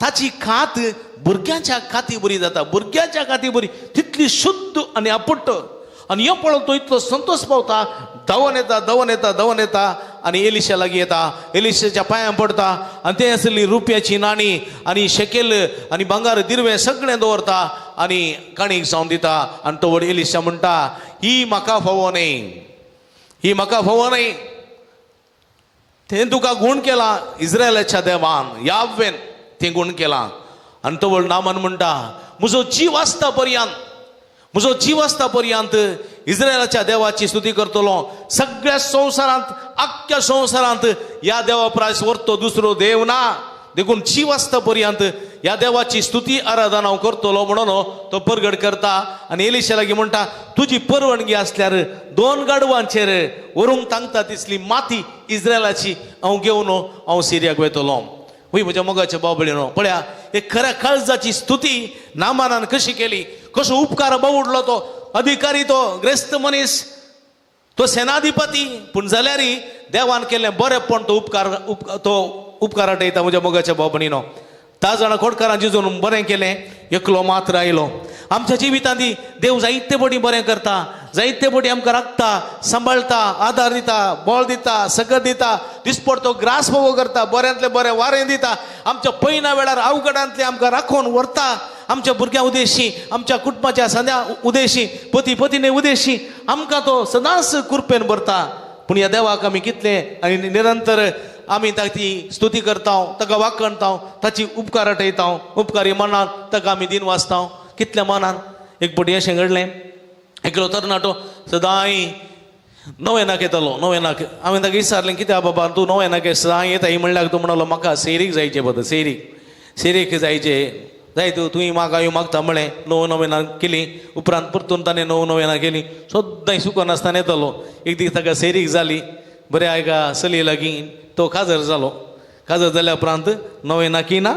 ताची कात भुरग्यांच्या काती बरी जाता, भुरग्यांच्या काती बरी, तितली शुद्ध आनी आपुट्ट. आनी हें पळोवन तो इतलो संतोश पावता, धांवन येता, धांवन येता, धांवन येता आनी एलिशा लागीं येता, एलिशाच्या पांयां पडटा आनी तें आसली रुपयाची नाणी आनी शेकेल आनी भांगर दिरवें सगळें दवरता आनी काणीक जावन दिता. आनी तो व्हड एलिशा म्हणटा, ही म्हाका फावो न्हय, ही म्हाका फावो न्हय, तें तुका गूण केला इस्रायलाच्या देवान यावेन तें गूण केला. आनी तो व्हड नामान म्हणटा, म्हजो जीव आसता पर्यंत, म्हजो जीव आसता पर्यंत इस्रायलाच्या देवाची स्तुती करतलो, सगळ्या संवसारांत आख्ख्या संवसारांत ह्या देवा प्रास व्हरतो दुसरो देव ना, देखून जीव आसता पर्यंत ह्या देवाची स्तुती आराधना हांव करतलो. म्हणून तो परगट करता आनी एलिशा लागीं म्हणटा, तुजी परवानगी आसल्यार 2 गाडवांचेर व्हरूंक तांकता तितली माती इस्रायलाची हांव घेवन हांव सिरियाक वयतलो. वय म्हज्या मोगाच्या बाबळीनो, पळया एक खऱ्या काळजाची स्तुती नामानान कशी केली, कसो उपकार बावडलो तो अधिकारी, तो ग्रेस्त मनीस, तो सेनाधिपती, पूण जाल्यार देवान केल्लें बरेंपण तो उपकार तो उपकार आटयता. म्हज्या मोगाच्या बाबणीनो, 10 जाणां खोटकारां जिजून बरें केलें, एकलो मात्र आयलो. आमच्या जिवितांत देव जायते पटी बरें करता, जायते फावटी आमकां राखता, सांबाळटा, आदार दिता, बळ दिता, सकत दिता, दिसपडतो ग्रास फोवो करता, बऱ्यांतलें बरें वारें दिता, आमच्या पयना वेळार अवघडांतलें आमकां राखून व्हरता, आमच्या भुरग्यां उदेशी, आमच्या कुटुंबाच्या सद्या उदेशी, पती पतीने उदेशी आमकां तो सदांच कृपेन भरता. पूण ह्या देवाक आमी कितलें आनी निरंतर आमी ताची स्तुती करता, ताका वाखणता, ताची उपकार आठयता, उपकारी मनान ताका आमी दिन वाचता. कितल्या मनान एक फावटी अशें घडलें, एकलो तरणाटो सदांय नवेनाक येतालो. नवेनाक हांवें ताका विचारलें, कित्याक बाबा तूं नवेनाक सदांय येता म्हणल्यार तूं म्हणलो म्हाका सेरीक जायचें पद, सेरीक जायचें जाय तूं तुवें म्हाका यो मागता म्हळें. 9 नवेनां केली, उपरांत परतून ताणें 9 नवेनां केली, सद्दां सुकनासतना येतालो. एक दीस ताका सेरीक जाली, बऱ्या एका चलये लागीं तो काजर जालो. काजर जाल्या उपरांत नवेनां किना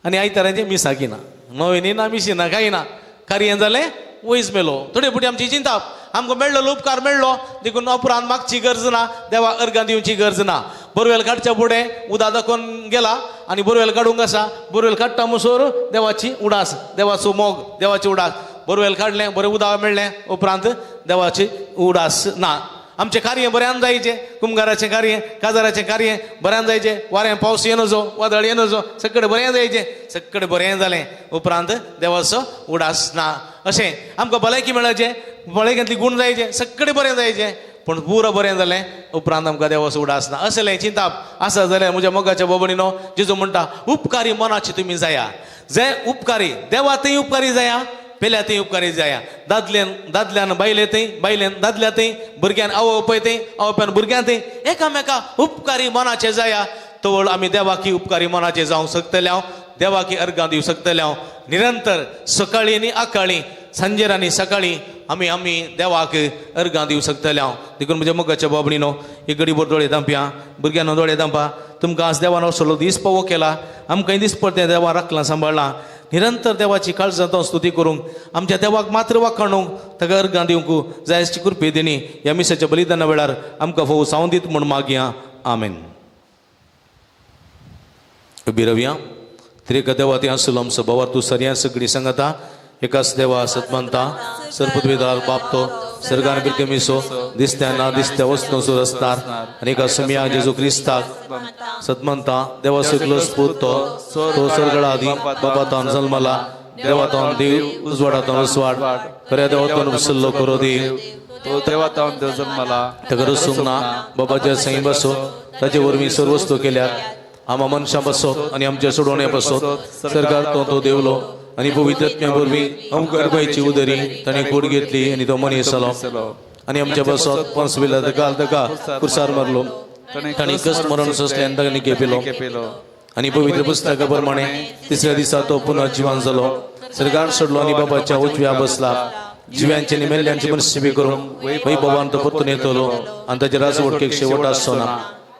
आनी आयतारांचें मिसां किना, नवेनी ना मिशी ना कांय ना, कार्य जालें वयस मेलो. थोडे फावटी आमची चिंता, आमकां मेळ्ळो उपकार मेळ्ळो देखून उपरांत मागची गरज ना, देवा अर्गां दिवची गरज ना. बोरवेल काडच्या फुडें उदक दाखोवन गेला आनी बोरवेल काडूंक आसा, बोरवेल काडटा म्हणसर देवाची उडास, देवाचो मोग, देवाची उडास. बोरवेल काडलें, बरें उदक मेळ्ळें, उपरांत देवाची उडास ना. आमचें कार्य बऱ्यान जायचें, कुमगाराचें कार्य, काजाराचें कार्य बऱ्यान जायचें, वारें पावस येनजो, वादळ येनजो, सगळें बरें जायचें, सगळें बरें जालें, उपरांत देवाचो उडास ना. अशें आमकां भलायकी मेळाचें, भलायकेंतली गूण जायचें, सगळें बरें जायचें, पूण पुरो बरें जालें उपरांत आमकां देवाचो उडास ना. असलें चिंताप आसा जाल्यार म्हज्या मोगाच्या बाबणीनो, जेजू म्हणटा उपकारी मनाची तुमी जाया, जे उपकारी देवा थंय उपकारी जाया, पेल्या थंय उपकारी जाया, दादल्यान बायले थंय, बायल्यान दादल्या थंय, भुरग्यान आवय बापाय थंय, आवय बापायन भुरग्यां थंय, एकामेका उपकारी मनाचे जाया. तवळ आमी देवाकी उपकारी मनाचे जावंक शकतले हांव, देवाकी अर्गां दिवंक शकतले हांव. निरंतर सकाळीं आनी आकाळीं, सांजेर आनी सकाळीं आमी आमी देवाक अर्गां दिवंक शकतले हांव. देखून म्हज्या मोगाच्या बाबणीनो, एक गडीभर दोळे धांपया, भुरग्यांनो दोळे धांपा. तुमकां आज देवान असलो दीस पावो केला, आमकां दीस परतें देवान राखलां सांबाळ्ळां. निरंतर देवाची काळजांत स्तुती करूंक, आमच्या देवाक मात्र वाखाणूंक, ताका अर्गां दिवंक जायची कृपे दिनी ह्या मिसाच्या बलिदाना वेळार आमकां फोव सावन दीत म्हूण मागया. आमेन. उबी रावया. त्रिएका देवा ती आसलो आमचो भावार तूं सरया सगळीं सांगता, एकाच देवा सतमानता सर्वपृथ्वीदार बाप तो सर्गान बिरकमिसो दिसत्या ना दिसत्या वस्तू सुरस्तार आनी एका सुमया जेजू क्रिस्ताक सतमंता देवा सगलो स्पूत तो तो सर्गळा आदी बाबा जल्मला देवातान देव उजवाडातान उजवाड खऱ्या देवातून सल्लो करो देव तो देवातान देव जल्मला ताका रसूंक ना बाबाच्या संगी बसो ताचे वरवीं सर्व वस्तू केल्यात आमा मनशां बसो आनी आमच्या सोडवण्या बसो सरकार तो तो देवलो आनी पवित्र आत्म्या वरवीं गर्भाची उदरी ताणें कूड घेतली आनी तो मनीस जालो आनी आमच्या बसोत पंसविला ताका ताका कुर्सार मारलो ताणें कश्ट मरण सोंसलें आनी ताका निकेपिलो आनी पवित्र पुस्तका प्रमाणे तिसऱ्या दिसा तो पुनः जिवान जालो सरकार सोडलो आनी बाबाच्या उजव्या बसला जिव्यांचे आनी मेल्ल्यांची मनसेवी करूंक वैभवान तो परतून येतलो आनी ताचे राजवटकेक शेवट आसचो ना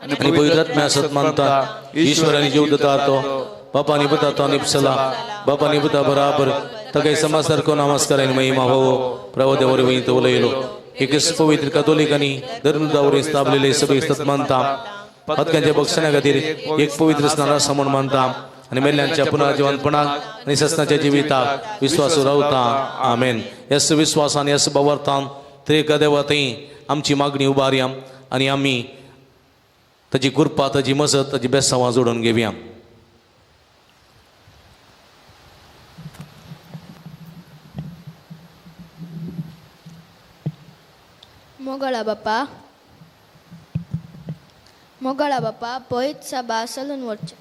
आनी पवित्र आत्म्या सत मानता ईश्वर आनी जीव दता तो बापा आनी पुता तो निपसला बापा आनी पुता बराबर ताका समाज सारको नमस्कार आनी महिमा हो प्रभु देवा वरवीं तो उलयलो एकच पवित्र कथोलीक आनी धर्मदा वरवीं स्थापलेले सगळे सत मानता पातकांच्या बक्षण्या खातीर एक पवित्र स्नानास म्हूण मानता आनी मेल्ल्यांच्या पुनर्जिवनपणाक आनी सस्नाच्या जिविताक विश्वास रावता. आमेन. ह्याच विश्वासान ह्याच भावार्थान त्रिएका देवा थंय आमची मागणी उबारया आनी आमी ताची कृपा ताची मजत ताची बेसांवां जोडून घेवया. मोगळा बापा मोगळा बापा पयत सभा चलून वचचें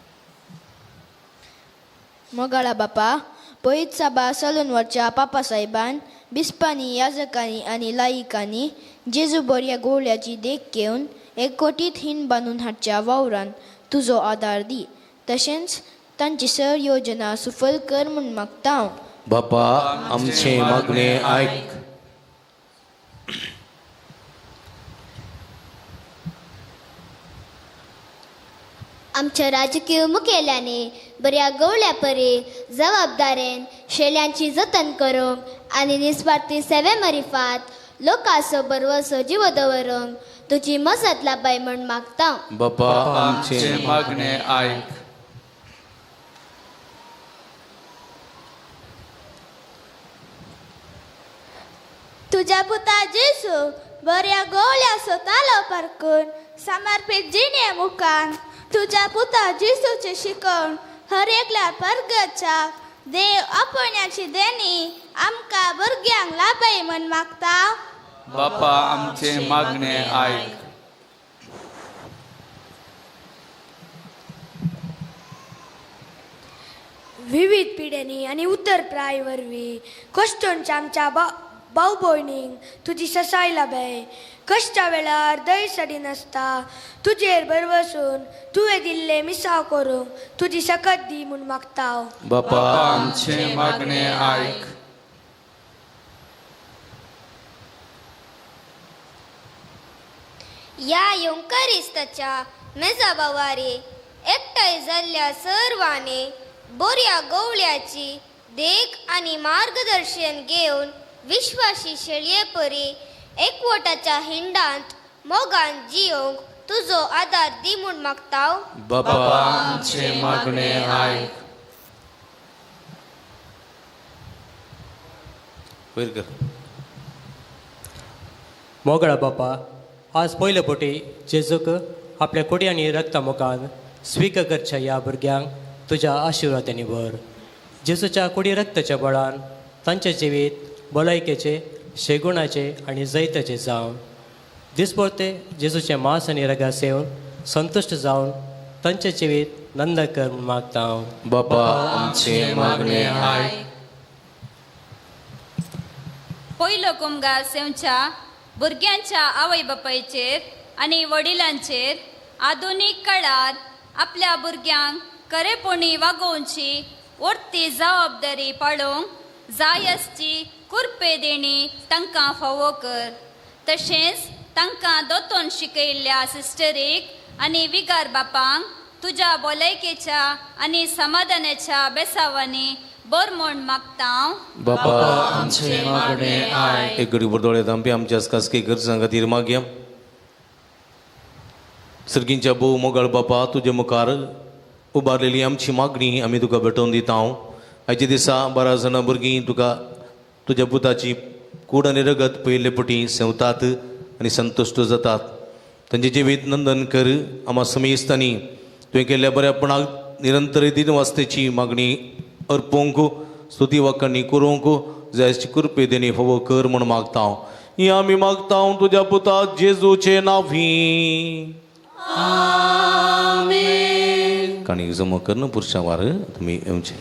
मोगाळा बापा पयत सभा चलून वचच्या पापा साहेबान बिस्पांनी याजकांनी आनी लायिकांनी जेजू बऱ्या गोवल्याची देख घेवन एकवटीत हीण बांदून हाडच्या वावरान तुजो आदार दी तशेंच तांची सर योजना सुफल कर म्हूण मागता हांव. बापा आमचें मागणें आयक. आमच्या राजकीय मुखेल्यांनी बऱ्या गवळ्या परी जबाबदारेन शेल्यांची जतन करूंक आनी निस्वार्थी सेवे मरिफात लोकांचो बरवसो जीव दवरूंक तुजी मजत लाबाय म्हूण मागता. बापा आमचें मागणें आयक. तूं तुज्या पुता जेजू बऱ्या गोवल्या सोतालो पारकून समर्पीत जिणे मुखान तुज्या पुता जेजूचे शिकवण हर एकल्या परगतच्या देव आपण्याची देणी आमकां भुरग्यांक लाभय म्हण मागता. बापा आमचे मागणे आयक. विविध पिढ्यांनी आनी उत्तर प्राय वरवीं कश्टोंच्या आमच्या भाव भयणींक तुजी ससाय लाभय. कश्टा वेळार दय सडिनासता तुजेर भरवसून तुवें दिल्लें मिसाव करूंक तुजी सकत दी म्हूण मागता. बापा आमचे मागणे आयक. ह्या येवकारिस्ताच्या मेजा बावारे एकठांय जाल्ल्या सर्वांनी बोऱ्या गोवळ्याची देख आनी मार्गदर्शन घेवन विश्वासी शेळये परी एकवटाच्या हिंडांत मोगान जियोंक तुजो आदार दी म्हूण मागता. बापा आमचे मागणे आयक. वयर कर. मोगळा बापा, आज पयले फावटी जेजूक आपल्या कुडी आनी रक्ता मुखान स्वीकार करच्या ह्या भुरग्यांक तुज्या आशिर्वादांनी भर. जेजूच्या कुडी रक्ताच्या बळान तांचें जिवीत भलायकेचें, शेगुणाचें आनी जैताचें जावन दिसभर ते जेजूचें मांस आनी रगात सेवन संतुश्ट जावन तांचें जिवीत नंद कर म्हूण मागता हांव. बापा आमचे मागणे आयक. पयलो कुमगार सेवच्या भुरग्यांच्या आवय बापायचेर आनी वडिलांचेर आधुनीक काळार आपल्या भुरग्यांक खरेपणी वागोवची ओडती जबाबदारी पाळोवंक जाय आसची कुरपे देणी तांकां फावो कर. तशेंच तांकां दोतोन शिकयल्ल्या सिस्टरीक आनी विगार बापांक तुज्या भलायकेच्या आनी समाधानाच्या बेसावांनी बर म्हूण मागता हांव. बापा आमचे मागणे आयक. एक घडी दोळे धांपी आमच्या खासगी गरजां खातीर मागया. सर्गींच्या भोव मोगाळ बापा, तुजे मुखार उबारलेली आमची मागणी आमी तुका भेटोवन दिता. हांव आयच्या दिसा 12 जाणां भुरगीं तुका तुज्या पुताची कूड आनी रगत पयले पटी सेवतात आनी संतुश्ट जातात. तांचें जिवीत नंदन कर. आमा समेस्तांनी तुवें केल्ल्या बऱ्यापणाक निरंतर दिन वास्तेची मागणी अर्पूंक स्तुती वाखाणी करूंक जायची कृपे देणी फावो कर म्हूण मागता हांव. ही आमी मागता हांव तुज्या पुता जेजूचे नांवी. काणी जमा करून पुरशा वार तुमी येवचे.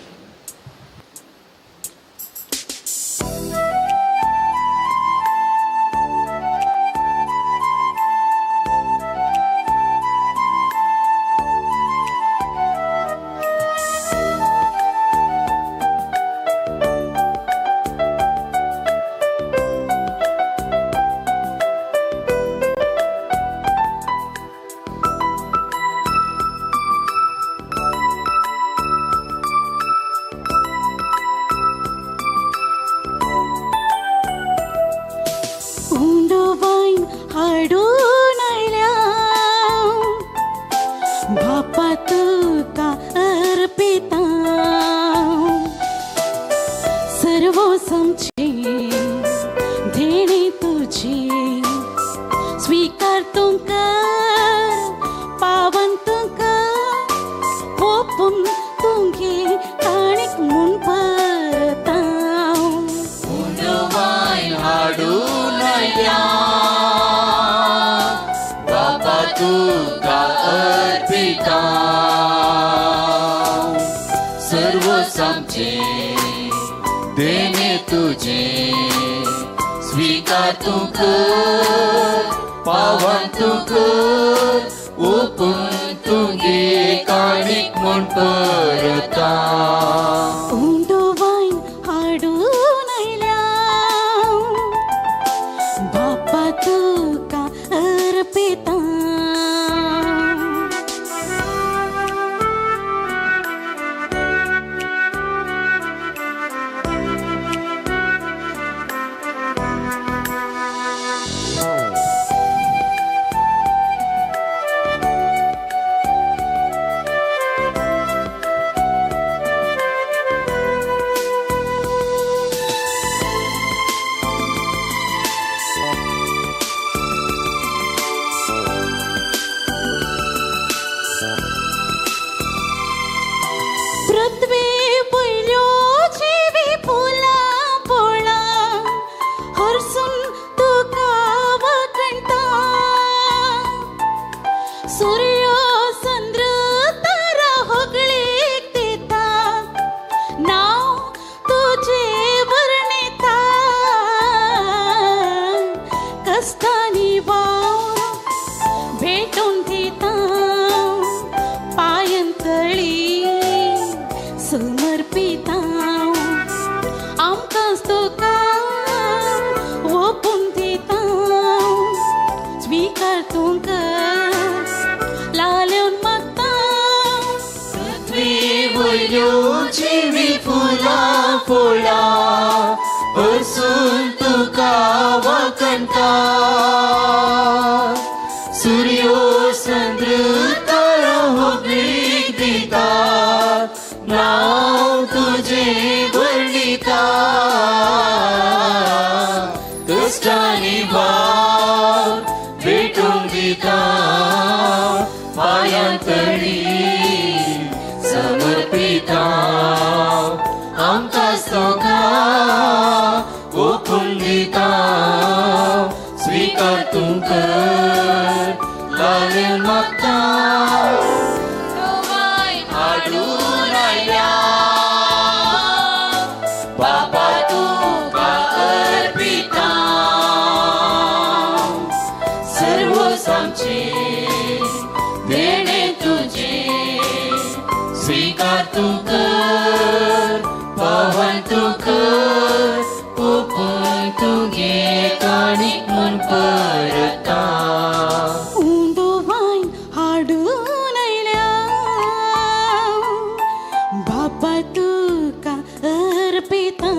हरसून तुका वाखणता. सूर्य चंद्र तारा होगळीक दिता, नांव तुजें वर्णिता. कश्टांनी वाव भेटून दिता, पांयांतळी समर्पिता. आमकांच तुका ओपून दिता, स्विकार तुमकां लालेवन मागता. पृथ्वी वयल्यो जिवी फुलां फळां हरसून तुका वाखणटा. सूर्यो चंद्र तारो होगळीक दिता, नांव तुजें वर्णिता. कश्टांनी वाव भेटून दिता, पांयांतळी समर्पिता. आमकां तुका ओपून दिता, स्विकार तूं कर लालेवन मागता. हाडून आयल्या बाबा तुका अर्पिता, सर्वस्व आमचें देणें तुजें, स्विकार तूं कर पावन तूं कर, ओपून तुगे काणीक म्हूण परता. उंडो वायन हाडून आयल्या बाबा तुका अर्पिता.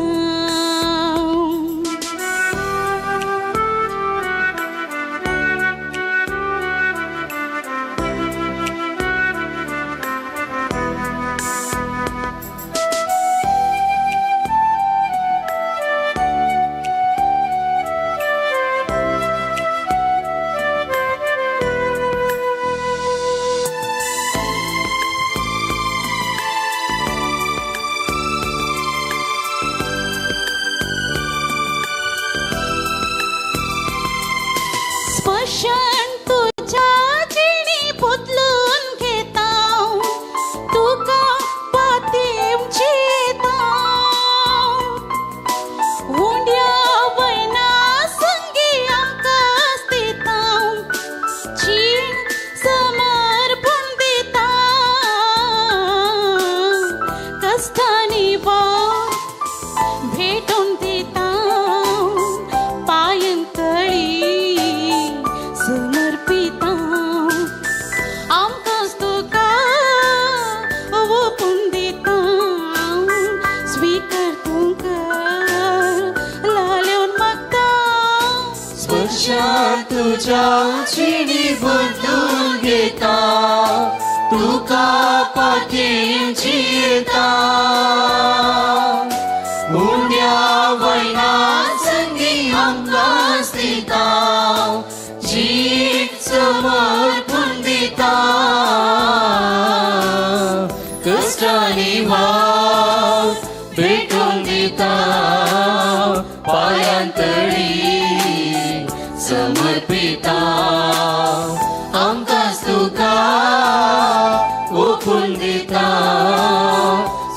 स्पर्शान तुज्या जिणी बदलून घेता, तुका पातेवचेता. उंड्या वयना संगी आमकां दिता, जीण समर्पण दिता. कश्टांनी वाव भेटून दिता, पांयांतळी समर्पिता. आमकांच तुका ओपून दिता, स्विकार तूं कर लालेवन मागता. स्पर्शान तुज्या जिणी बदलून घेता, तुका पातेवची येता. उंड्या वयना संगी आमकां दिता, जीण समर्पण दिता. कश्टांनी वाव भेटून दिता, पांयांतळी समर्पिता. आमकां तुका ओपून दिता,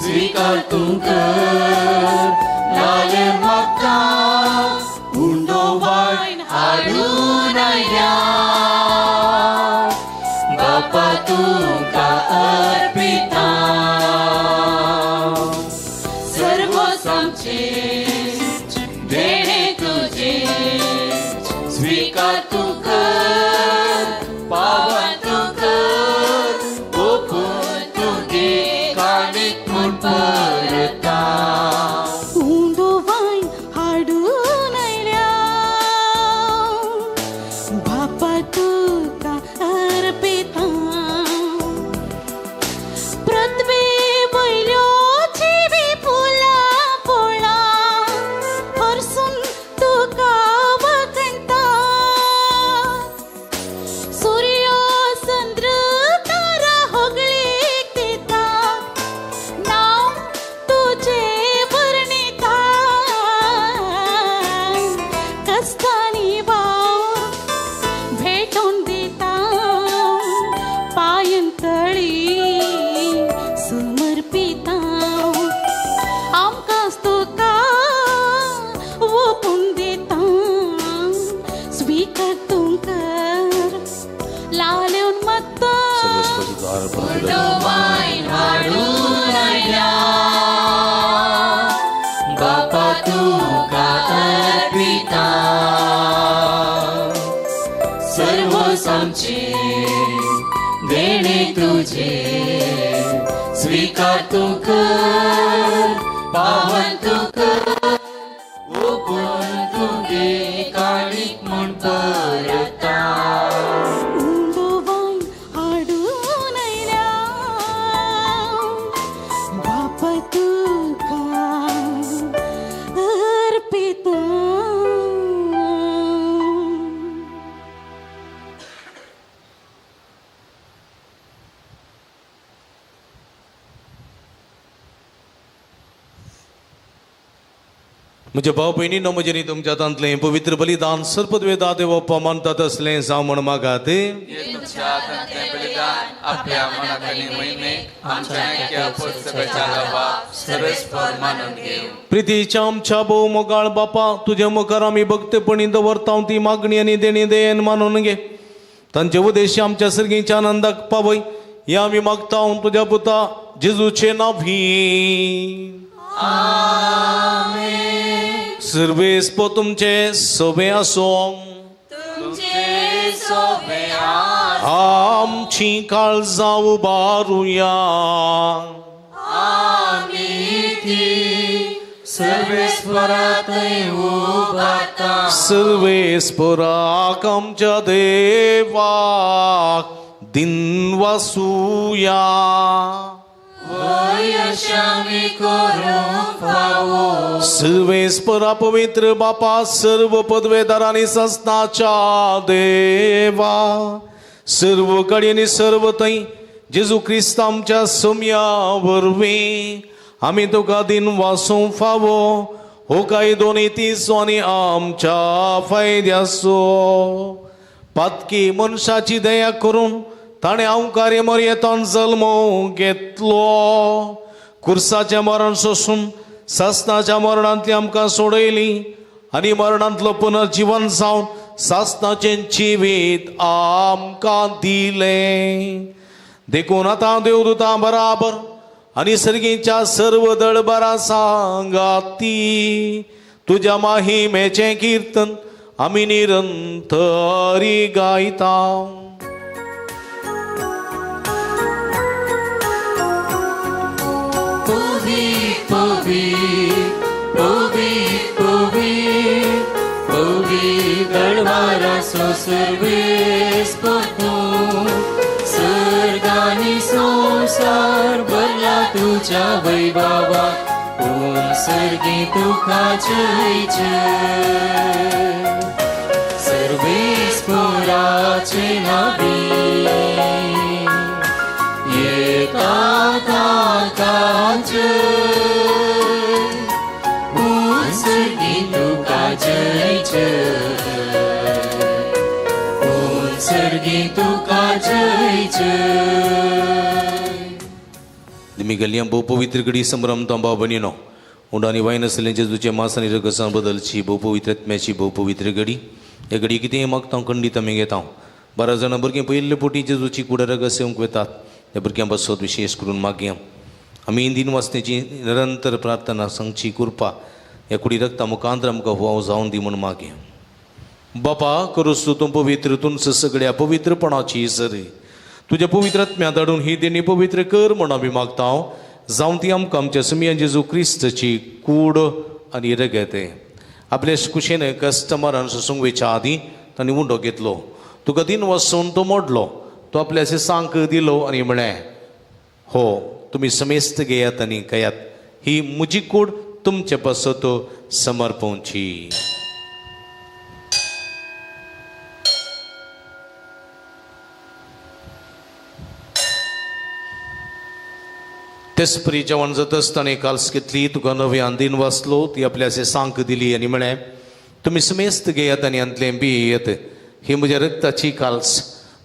स्विकार तूं कर लालेवन मागता. उंडो वायन हाडून आयल्या बापा तुका अर्पिता, सर्वस्व आमचें देणें तुजें, स्विकार तूं कर पावन तूं कर, ओपून तुगे काणीक म्हूण परता. उंडो वायन हाडून आयल्या बाबा तुका अर्पिता. पृथ्वी वयल्यो जिवी फुलां फळां हरसून तुका वाखणता. कस्तानी वाव भेटून दिता पायन तळी समर्पिता आमकां तुका ओपून दिता स्वीकार तूं कर लालेवन मागता बापा तुका अर्पिता सर्वोसामचे देणे तुझे स्वीकार तूं कर पावन तूं कर ओपून तुगे काणीक म्हूण परता उंडो वायन हाडून आयल्या बापा तुका अर्पिता. म्हज्या भाव भयणीनो म्हजें न्ही तुमच्या हातांतलें पवित्र बलिदान सर्पद्वेदा देवप्पा मानतात असलें जावं म्हण मागात. तुमच्या हातांतलें बलिदान आपल्या मनाक आनी महिमेक आमच्या नायक्या पोरसभेच्या लाभाक सर्वेस्पर मानून घेवं. प्रितीच्या आमच्या भोव मोगाळ बापा तुज्या मुखार आमी भक्तपणी दवरता ती मागणी आनी देणी देन मानून घे. तांचे उद्देश आमच्या सर्गीच्या आनंदाक पावय हे आमी मागता तुज्या पुता जेजूचे नांवी. सर्वेस्पर तुमचे सोबे आसूं. तुमचे सोबे आमची काळजां उबारुया. आमी ती सर्वेस्परातय उबारता. सर्वेस्पराक आमच्या देवाक दिनवासुया. सर्वेस्परा पवित्र बापा सर्व पदवेदारांनी संस्थाच्या देवा सर्व कडेन सर्व थंय जेजू क्रिस्त आमच्या सोम्या वरवीं आमी तुका दिनवासूंक फावो हो कायदो नीतीचो आनी आमच्या फायद्याचो. पातकी मनशाची दया करून ताणें अवकार्य मर्येतान जल्मो घेतलो. कुर्साचें मरण सोसून सासनाच्या मरणांतली आमकां सोडयली आनी मरणांतलो पुनर्जीवन जावन सासनाचें जिवीत आमकां दिलें. देखून आतां देवदूतां बराबर आनी सर्गीच्या सर्व दळबरा सांगाती तुज्या माहिमेचें किर्तन आमी निरंतरी गायता. दळवाराचो सर्वेस्पर तूं सर्ग आनी संवसार भरला तुज्या वैभवा पूण सर्गी तुका जय जय. सर्वेस्पराचे नावी येता ताका जय पूण सर्गी तुका जय जय पूण सर्गी तुका जय जय. दिमी भोव पवित्र घडी संभ्रम तांबा बनिनो उंडो आनी वायन आसलें जेजूचें मांस आनी रगसान बदलची भोव पवित्र आत्म्याची भोव पवित्र घडी. ह्या घडी कितेंय मागता खंडीत आमी घेता. 12 जाणां भुरगीं पयले पोटी जेजूची कुडा रगत सेवंक वेतात. त्या भुरग्यां पासत विशेश करून मागया आमी दिन वाचण्याची निरंतर प्रार्थना सांगची कृपा ह्या कुडी रक्ता मुखांतर आमकां हुवाव जावन दी म्हूण मागया. बापा करूस तूं पवित्र तुमचं सगळ्या पवित्रपणाची सरी तुज्या पवित्र आत्म्या धाडून ही देणी पवित्र कर म्हूण आमी मागता. जावं ती आमकां आमच्या सुमया जेजू क्रिस्तची कूड आनी रगत. आपले कुशेन कस्टमरान सोसूंक वयच्या आदीं तांणी उंडो घेतलो. तुका दिन वसून तो मोडलो. तो आपल्या सांक दिलो आनी म्हळें हो तुमी समेस्त घेयात आनी खायात. ही म्हजी कूड तुमचे पासत समर्पवची. तेसपरी जेवण जाता आसतना काल्स घेतली तुका नव्यान दिन वाचलो. ती आपल्या सांक दिली आनी म्हळें तुमी समेस्त घेयात आनी हांतलें पियेत. ही म्हज्या रक्ताची काल्स,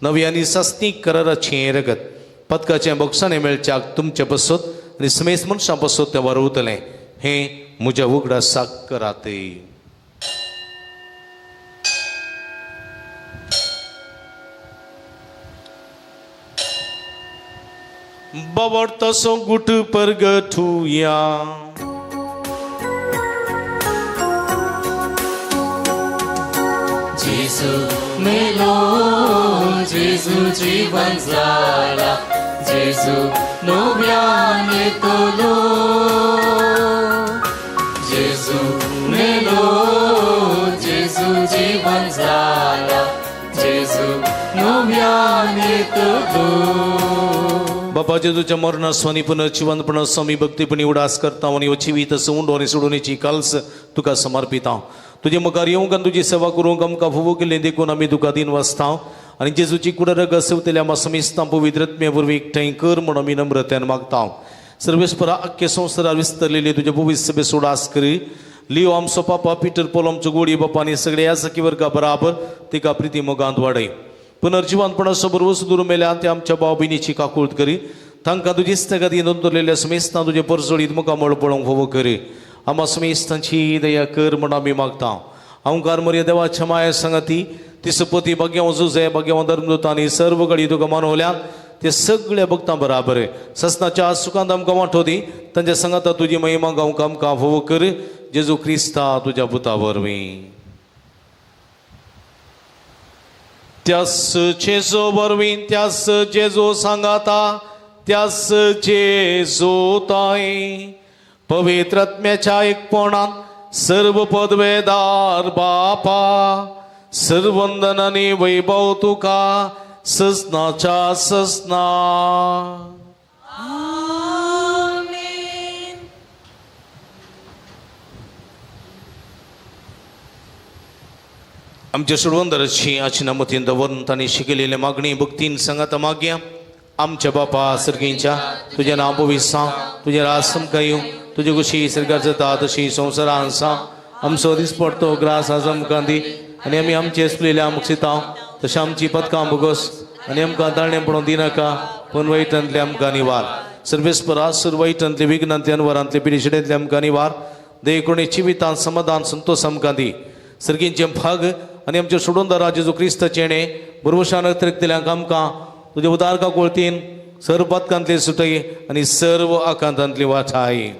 नवी आनी सासणीक कराराचें रगत. पदकाचें बोगसाणें मेळच्याक तुमचे पसत आनी समेस्त मनशां पसत तें वरवतलें. हें म्हज्या उगडासाक करात. बाबडतसो गुट परगठुया. जेजू मेलो, जेजू जीवन जाला, जेजू नव्यान येतलो. जेजू मेलो, जेजू जीवन जाला, जेजू नव्यान येतलो. बाबा जेजूच्या मरणा स्वानी पुनर्जिवंतपणा स्वामी भक्तीपणी उडास करता आनी हो जिवीत उंडो आनी सोडोवणेची काल्स तुका समर्पिता. तुजे मुखार येवंक आनी तुजी सेवा करूंक आमकां फावो केल्लें देखून आमी तुका दिन वाचता आनी जेजूची कुडरग सेवतल्या आमकां समेस्तां पवित्र आत्म्या वरवीं एकठांय कर म्हूण आमी नम्रतेन मागता. सर्वेस्परा आख्खे संवसारार विस्तरलेली तुज्या पवित्र सभेचो उडास करी. लियो आमचो पापा, पिटर पोल आमचो गोडी बापा आनी सगळे ह्या सखी वर्गा बराबर तिका प्रिती मोगांत वाडय. पुनर्जिवंतपणाचो भरवंसो दुरून मेल्या ते आमच्या भाव भयणीची काकूळत करी. तांकां तुजी इश्टागती नोंदवलेल्या समेस्तां तुजे परजळीत मुखामळ पळोवंक फावो करी. आमा समेस्तांची दया कर म्हूण आमी मागता. अंकार मर्या देवाच्या माया सांगाती ती सपती भाग्यांव जुजे भाग्यांव धर्मदूत आनी सर्व गडी तुका मानवल्या ते सगळ्या भक्तां बराबर ससनाच्या सुखांत आमकां वांटो दी. तांच्या सांगाता तुजी महिमा गावंक आमकां फावो कर. जेजू क्रिस्ता तुज्या पुता वरवीं. त्यास जेजू वरवीं, त्यास जेजू सांगाता, त्यास जेजू ताई पवित्र आत्म्याच्या एकपणांत सर्व पदवेदार बापा सर्वंदन आनी वैभव तुका ससनाच्या ससना. आमच्या सोडवंदराची आचिना मतीन दवरून तांणी शिकयलेले मागणी भक्तीन सांगाता मागया. आमच्या बापा सर्गींच्या तुजें नांव पवित्र जावं, तुजें राज आमकां येवं, तुजे कुशी सर्गार जाता तशी संवसारान जावं. आमचो दिसपडतो ग्रास आज आमकां दी आनी आमी आमचे चुकलेल्या मुक्षिता तशें आमची पदकां भोगोस आनी आमकां ताळणें पडोवन दिनाका, पूण वायटांतले आमकां निवार. सर्वेस्परा सर्व वायटांतले विघ्नांतले अनवरांतले पिडेशिडेंतले आमकां निवार. देखून जिवितांत समाधान संतोष आमकां दी. सर्गींचे भाग आनी आमच्या सोडूनदारा जेजू क्रिस्ताचें बरवशान अतिरिक्तल्यांक आमकां तुज्या उदार काकुळतीन सर्व पदकांतले सुटय आनी सर्व आकांतांतली वाठाय.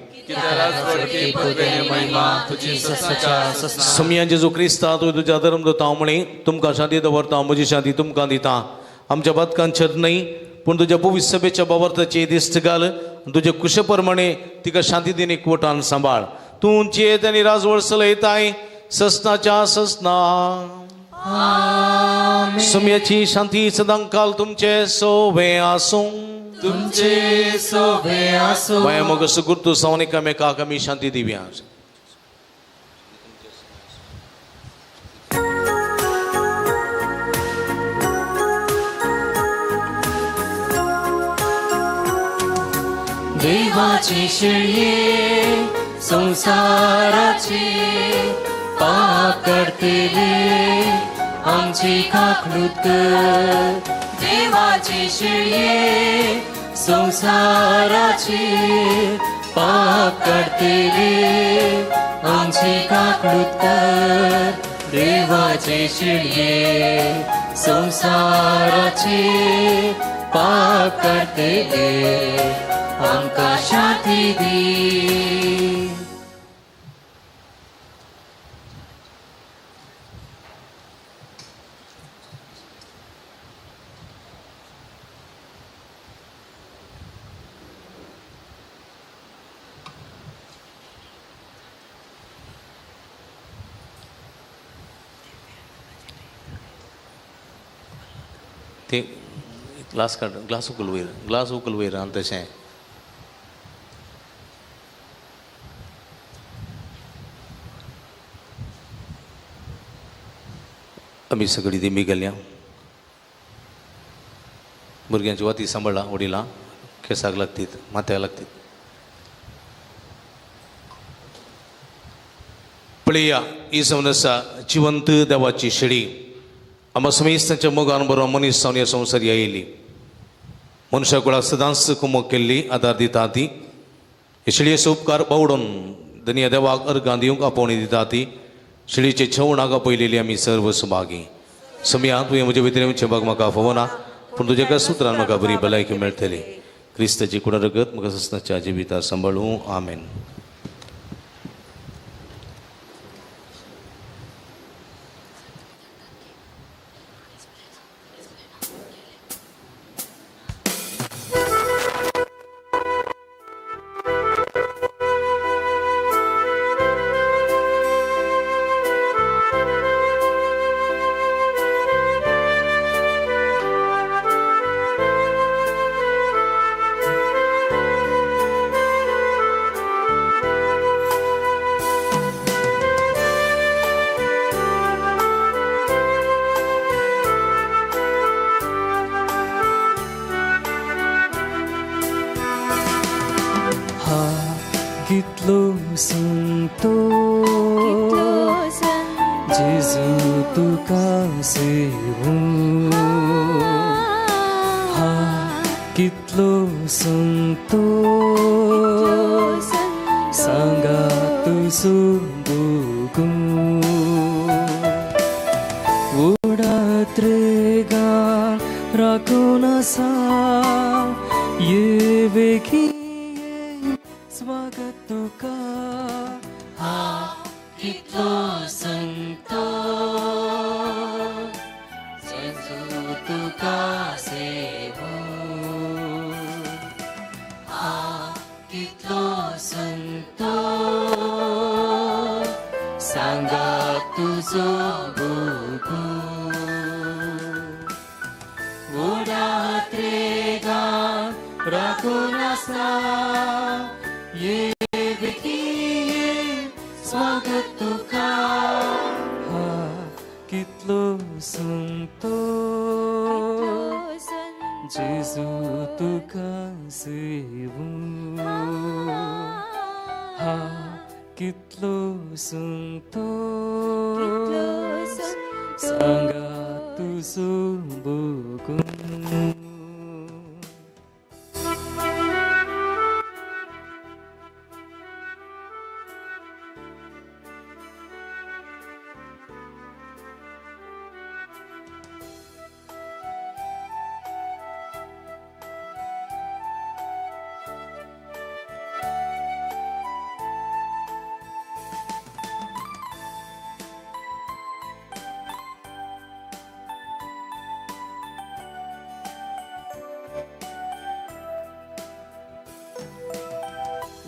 सम्या जेजू क्रिस्ता तुवें तुज्या धर्म दवरता म्हणी तुमकां शांती दवरता, म्हजी शांती तुमकां दिता. आमच्या पदकांचेर न्हय पूण तुज्या पवित्र सभेच्या बावर्ताची दिश्ट घाल. तुजे कुशे प्रमाणे तिका शांती दिन एकवटान सांबाळ. तूं उंचयेत आनी राजवळ चलयताय ससनाच्या ससना. सम्याची शांती सदांकाल तुमचे सोवे आसूं. तुमचे सोवे आसूं. माया मोग सुगुर्तू जावन एकामेकाक आमी शांती दिवया. देवाची शेळये संसाराचे पाप करतले आमची काकलूत कर. देवाची शेळये संसाराचे पाप करतले आमची काकलूत कर. देवाची शेळये संसाराचे पाप करतले आमकां शांती दी. ते ग्लास काड, ग्लास उकल वयर, ग्लास उकल वयर आनी तशें आमी सगळीं दिमी गेल्या. भुरग्यांची वाती सांबाळा, वडिलां केसाक लागतीत, माथ्याक लागतीत. पळया ही जावन आसा जिवंत देवाची शेळी. आमकां समेस्तांच्या मोगान बरो मनीस जावन ह्या संवसारी आयिल्ली, मनशा कुळाक सदांच कुमक केल्ली आदार दिता ती. हे शेळयेचो उपकार बावडून धनया देवाक अर्गां दिवंक आपोवणी दिता ती. शेळीचे जेवणाक आपयलेली आमी सर्व सुभागी. समया तुवें म्हजे भितर येवचें भाग म्हाका फावना, पूण तुज्या एका सुत्रान म्हाका बरी भलायकी मेळटली. क्रिस्ताची कुडा रगत म्हाका ससनाच्या जिविता सांबाळूं. आमेन.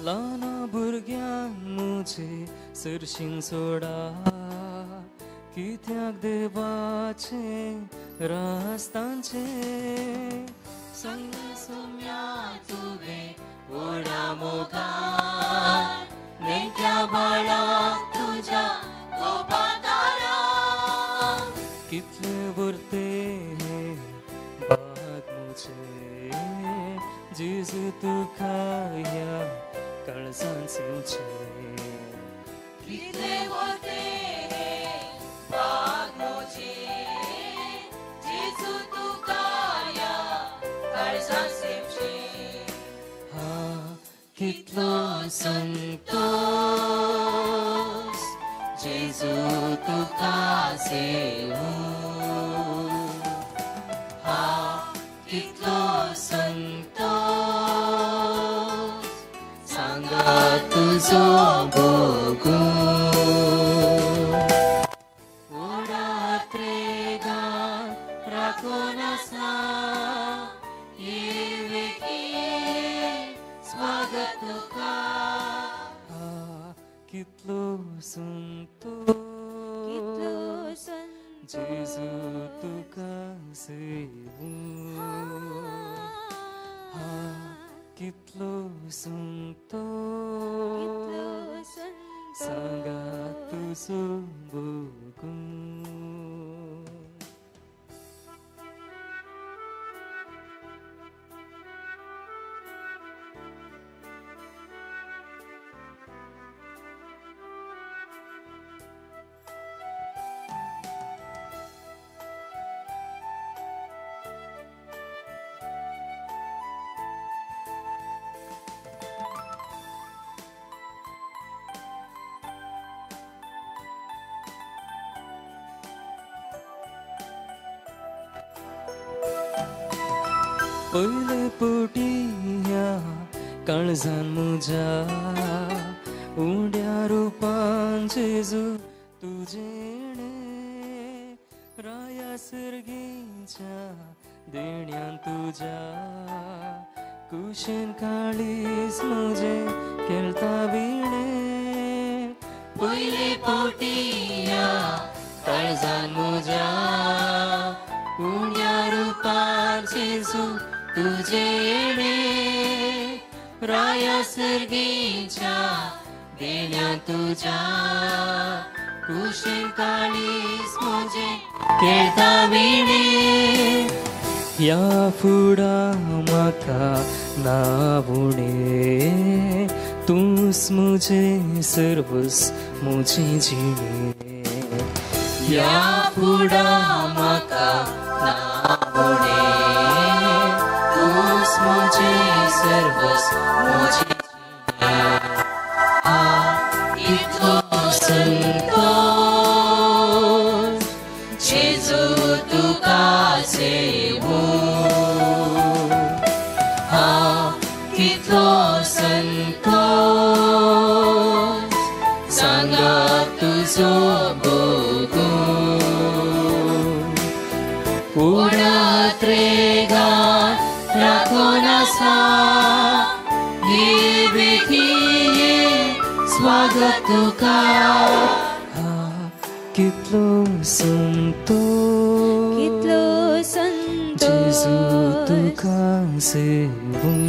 ल्हाना भुरग्यांक म्हजे सरशीं सोडा, कित्याक देवाचें रास्तांचें सांगलें सुम्या तुवें व्हडा मोगान नेण्ट्या बाळाक तुज्या गोपादारा. कितले व्हरते हें भाग म्हजें जेजू तुका ह्या काळजान सेवचें. कितले व्हरते हें भाग म्हजें जेजू तुका ह्या काळजान सेवचें. हा कितलो संतोस जेजू तुका सेवूं. हा कितलो संतोस सांगा तुजो भोगूं. व्हडात रेगान राखून आसा ये स्वागत तुका. हा कितलो संतोस जेजू तुका सेवूं. हा कितलो संतोस सांगा तुजो भोगूं. पयले पोटी ह्या काळजान म्हज्या उड्या रुपान जेजू तुजेणे राया सर्गीच्या देण्यान तुज्या कुशेन काळीज म्हजें खेळता विणे पयले पोटी ह्या काळजान म्हज्या उण्या रुपान जेजू तुजेणे राया सर्गीच्या देण्या तुज्या कुशेन काळीज म्हजें खेळता विणे ह्या फुडा म्हाका ना उणें तूंच म्हजें सर्वस म्हजें जिणें ह्या फुडा म्हाका ना उणें तूंच म्हजें सर्वस म्हजें जिणें इतलो संतोष जेजू तुका सेवूं हांव कितलो संतोष सांगात तुजो भोगूं उडात रेगान राखून आसा हे बेगीन स्वागत तुका कितलो संतोष कितलो संतोष जेजू तुका सेवूं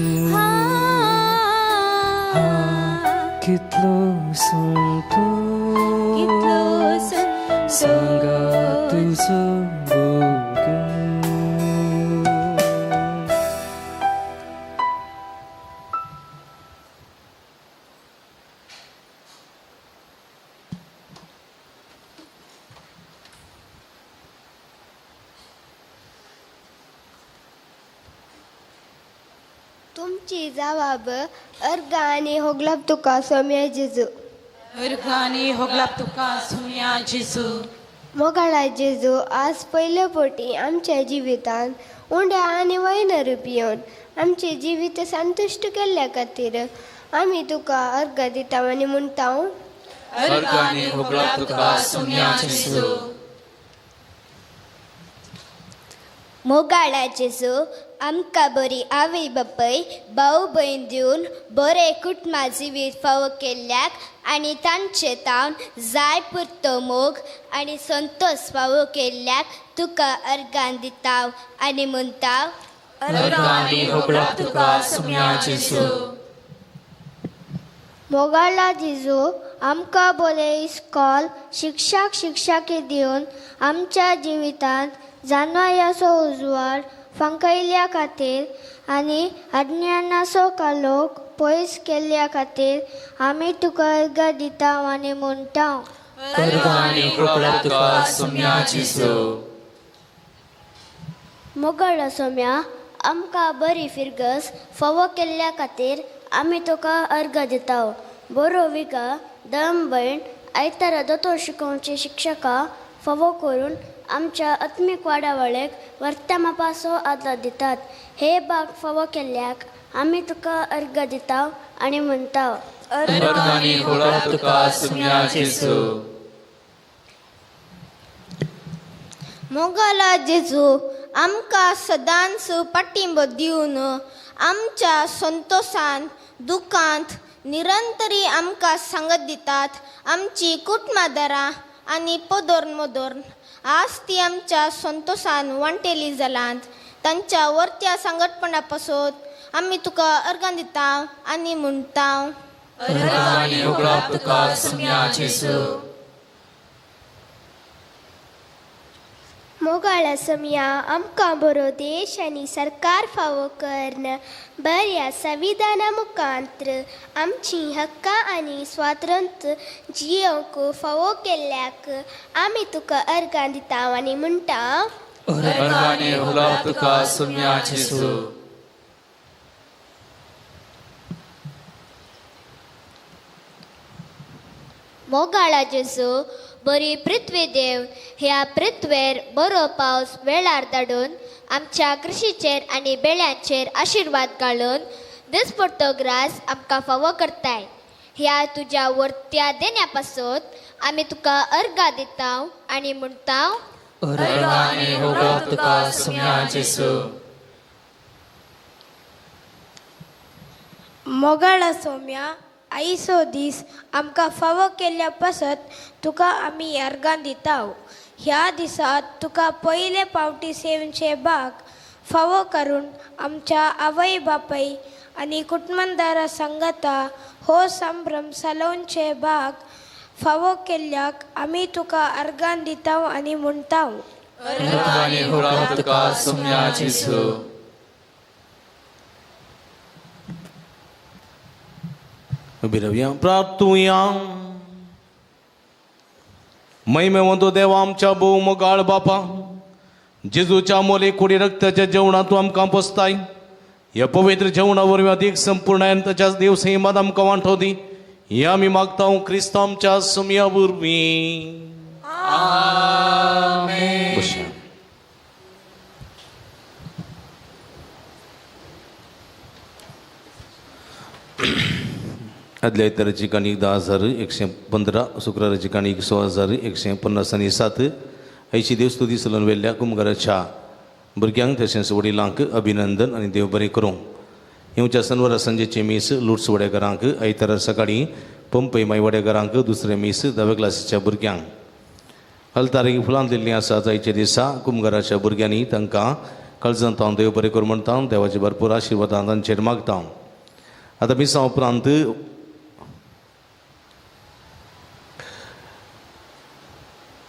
कितलो संतोष कितलो संतोष सांगात तुजो भोगूं. तुमची जवाब अर्घ आनी होगलाप तुका सोम्या जेजू अर्घ आनी होगलाप तुका सोम्या जेजू. मोगाळा जेजू, आज पयले पटी आमच्या जिवितांत उंड्या आनी वयन रुपयोन आमचे जिवीत संतुश्ट केल्ल्या खातीर आमी तुका अर्घ दिता आनी म्हणटा अर्घ आनी होगलाप तुका सोम्या जेजू. मोगाळा जेजू, आमकां बरी आवय बापूय भाव भयण दिवन बरें कुटुंबा जिवीत फावो केल्ल्याक आनी तांचे तावन जाय पुरतो मोग आनी संतोष फावो केल्ल्याक तुका अर्गान दिता आनी म्हणटा अर्घ आनी होगलाप तुका सोम्या जेजू. मोगाळा जेजू, आमकां बरें इस्कॉल शिक्षक शिक्षकी दिवन आमच्या जिवितांत जानवायाचो उजवाड फांकयल्या खातीर आनी अज्ञानाचो कालोख पयस केल्ल्या खातीर आमी तुका अर्घ दिता आनी म्हणटा अर्घ आनी होगलाप तुका सोम्या जेजू. मोगाळा सोम्या, आमकां बरी फिरगस फावो केल्ल्या खातीर आमी तुका अर्घ दिता. बरो विगा दम भयण आयतारा दोतोर शिकोवचे शिक्षकां फावो करून आमच्या आत्मीक वाडावळेक वर्तमापाचो आदार दितात. हे बाग फावो केल्ल्याक आमी तुका अर्घ दिता आनी म्हणटा अर्घ आनी होगलाप तुका सोम्या जेजू. मोगाळा जेजू, आमकां सदांच पाठिंबो दिवन आमच्या संतोशान दुखांत निरंतरी आमकां सांगत दितात. आमची कुटुंबादारां आनी पदोर्न मोदोर्न आज ती आमच्या संतोशान वांटेली जालांत. तांच्या वर्त्या सांगटपणा पासत आमी तुका अर्गां दिता आनी म्हणटा अर्घ आनी होगलाप तुका सोम्या जेजू. मोगाळा सोम्या, आमकां बरो देश आनी सरकार फावो करून बऱ्या संविधाना मुखांत्र आमची हक्कां आनी स्वातंत्र्य जियोवंक फावो केल्ल्याक आमी तुका अर्गां दिता आनी म्हणटा अर्घ आनी होगलाप तुका सोम्या जेजू. मोगाळा जेजू, बरी पृथ्वी देवन ह्या पृथ्वेर बरो पावस वेळार धाडून आमच्या कृशीचेर आनी बेळ्यांचेर आशिर्वाद घालून दिसपडतो ग्रास आमकां फावो करताय. ह्या तुज्या वर्त्या देण्या पासत आमी तुका अर्गां दिता आनी म्हणटा अर्गां होगळाप तुका सुम्या जेसू. मोगाळा सोम्या आयचो दीस आमकां फावो केल्ल्या पासत तुका आमी अर्गां दिता. ह्या दिसा तुका पयले पावटी सेवचे भाग फावो करून आमच्या आवय बापाय आनी कुटुंबदारा सांगाता हो संभ्रम सलोवचे भाग फावो केल्ल्याक आमी तुका अर्गां दिता आनी म्हणटा अर्गां होगळाप तुका सुम्या जेसू. उबी रावया प्रार्थुया. महिमेवंतो देवा आमच्या भोव मोगाळ बापा, जेजूच्या मोले कुडी रक्ताच्या जेवणांत तूं आमकां पोसताय. ह्या पवित्र जेवणा वरवीं अदीक संपूर्ण ताच्या देव संयमात आमकां वांटो दी. हे आमी मागता क्रिस्तांव आमच्या सुमया वरवीं. बसया. आदल्या आयताराची काणीक 10,115, शुक्राराची काणीक 16,157. आयची देवस्तुती सलून वेल्ल्या कुमगाराच्या भुरग्यांक तशेंच वडिलांक अभिनंदन आनी देव बरें करूं. येवच्या सनवारा सांजेचें मीस लुट्स वडेकरांक, आयतारा सकाळीं पंपय माय वडेकरांक, दुसरें मीस धाव्या क्लासीच्या भुरग्यांक. हलतारीक फुलां दिल्लीं आसात. आयच्या दिसा कुमगाराच्या भुरग्यांनी तांकां काळजांत हांव देव बरें करूं म्हणटा, देवाचे भरपूर आशिर्वादां तांचेर मागता. आतां मिसां उपरांत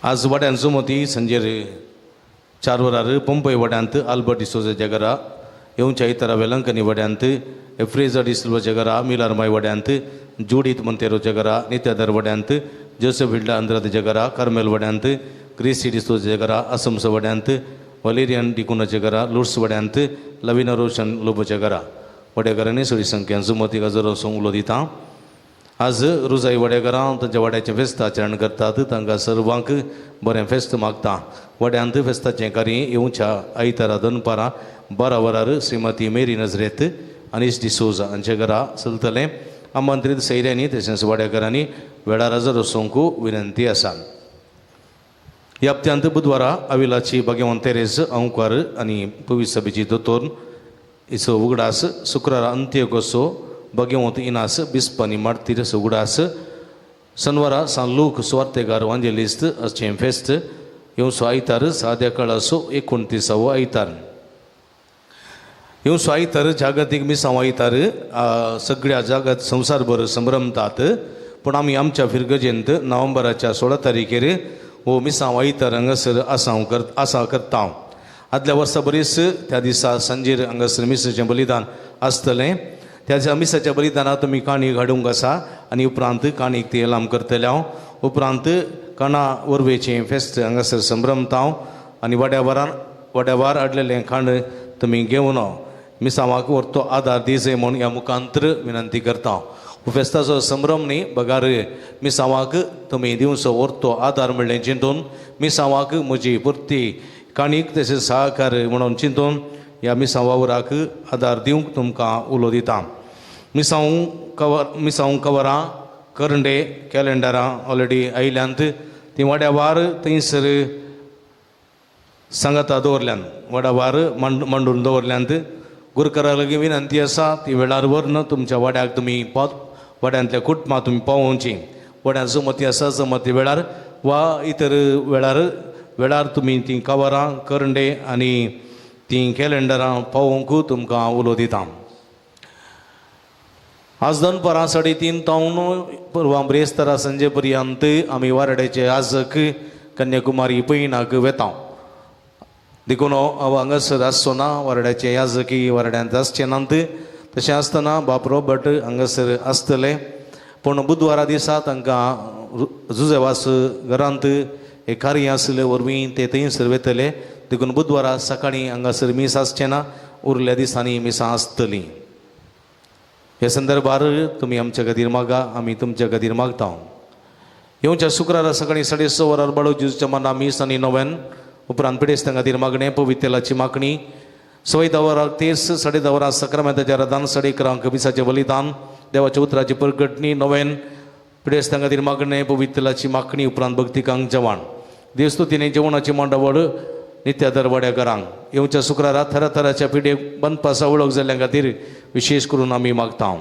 आज वाड्यान सुमती संजेर 4 वरार पंपय वाड्यांत आल्बर्ट डिसोजाच्या घरा, येवच्या आयतारा वेलंकनी वाड्यांत एफ्रेजा डिसिल्वाच्या घरा, मिलारमाय वाड्यांत जुडीत मंतेरोच्या घरा, नित्यादर वाड्यांत जोसेफ हिल्डा अंद्रादेच्या घरा, कार्मेल वाड्यांत ग्रेसी डिसोजाच्या घरा, आसमसो वाड्यांत वलेरियन डिकुनाच्या घरा, लुर्स वाड्यांत लविना रोशन लोबोच्या घरा. वाड्याघरांनी सगळी संख्यान सुमती गजर वचूंक उलो दिता. आज रोजाई वाड्याघरां तांच्या वाड्याचें फेस्त आचरण करतात. तांकां सर्वांक बरें फेस्त मागता. वाड्यांत फेस्ताचें कार्य येवच्या आयतारा दनपारां 12 वरार श्रीमती मेरी नजरेत अनीस डिसोजा हांच्या घरा चलतलें. आमंत्रीत सैऱ्यांनी तशेंच वाड्याघरांनी वेळार हजर वचूंक विनंती आसा. ह्या हप्त्यांत बुधवारा अविलाची भाग्यवंत तेरेज अंकार आनी पवित्र सभेची दोतोर हिचो उगडास, शुक्रारा अंत्यकोसो भाग्यवंत इनास बिस्पानी मार्तीर उगडास, शनवारा सान लूक सुवार्तेगार वांजेलिस्त अशें फेस्त, येवचो आयतार साद्या काळाचो 29वो आयतार. येवचो आयतार जागतीक मिसांव आयतार सगळ्या जगात संवसारभर संभ्रमतात. पूण आमी आमच्या फिरगजेंत नोव्हेंबराच्या 16 तारखेर हो मिसांव आयतार हांगासर आसा करता. आदल्या वर्सा बरीच त्या दिसा सांजेर हांगासर मिसाचें बलिदान आसतलें. त्या दिसा मिसाच्या बलिदानात तुमी काणी घाडूंक आसा आनी उपरांत काणीक ती एलाम करतले हांव. उपरांत काणा वरवेचें फेस्त हांगासर संभ्रमता हांव आनी वाड्यावार हाडलेलें खाण तुमी घेवन मिसांवाक व्हरतो आदार दिजय म्हूण ह्या मुखांतर विनंती करता. फेस्ताचो संभ्रम न्ही बगार मिसांवाक तुमी दिवचो व्हरतो आदार म्हणलें चिंतून मिसांवाक म्हजी पुरती काणीक तशें सहकार म्हणून चिंतून ह्या मिसांव वावराक आदार दिवंक तुमकां उलो दिता. मिसांव कवरां करंडे कॅलेंडरां ऑलरेडी आयल्यांत. तीं वाड्यावार थंयसर सांगाता दवरल्यान, वाड्यावार मांडून दवरल्यांत. गुरकारा लागीं विनंती आसा ती वेळार व्हरून तुमच्या वाड्याक तुमी वाड्यांतल्या कुटुंबां तुमी पावोवची. वाड्यान जमती आसा जमती वेळार वा इतर वेळार तुमी तीं कवरां करंडे आनी तीं कॅलेंडरां पावोवंक तुमकां उलो दिता. आज दनपारां 3:30 तावन परवां ब्रेस्तारा सांजे पर्यंत आमी वारड्याचे आजक कन्याकुमारी पयणाक वेता. देखून हांव हांगासर आसचो ना, वारड्याचे याजकी वारड्यांत आसचे नात. तशें आसतना बाप रॉबर्ट हांगासर आसतले. पूण बुधवारा दिसा तांकां जुजेवास घरांत एक कार्य आसले वरवीं ते थंयसर वतले. देखून बुधवारा सकाळीं हांगासर मीस आसचें ना, उरल्या दिसांनी मिसां आसतलीं. ह्या संदर्भार तुमी आमच्या खातीर मागा, आमी तुमच्या खातीर मागता. येवच्या शुक्रारा सकाळीं 6:30 वरार बाळू जेजूच्या मना मीस आनी नोवेन उपरांत पिडेस्तां खातीर मागणें पवित्तेलाची मागणी 10:15 वरांक तेर्स 10:30 वरां सक्रामेंताचें आराधन 11:30 मिसाचें बलिदान देवाच्या उतराची परगटणी नोवेन पिडेस्तां खातीर मागणें पवित्तेलाची मागणी उपरांत भक्तिकांक जेवण देवस्तुतीने जेवणाची मांडावळ नित्या दरवाड्या घरांक येवच्या शुक्रारा थराथराच्या पिडेक बंदपासा वळख जाल्ल्या खातीर विशेश करून आमी मागता.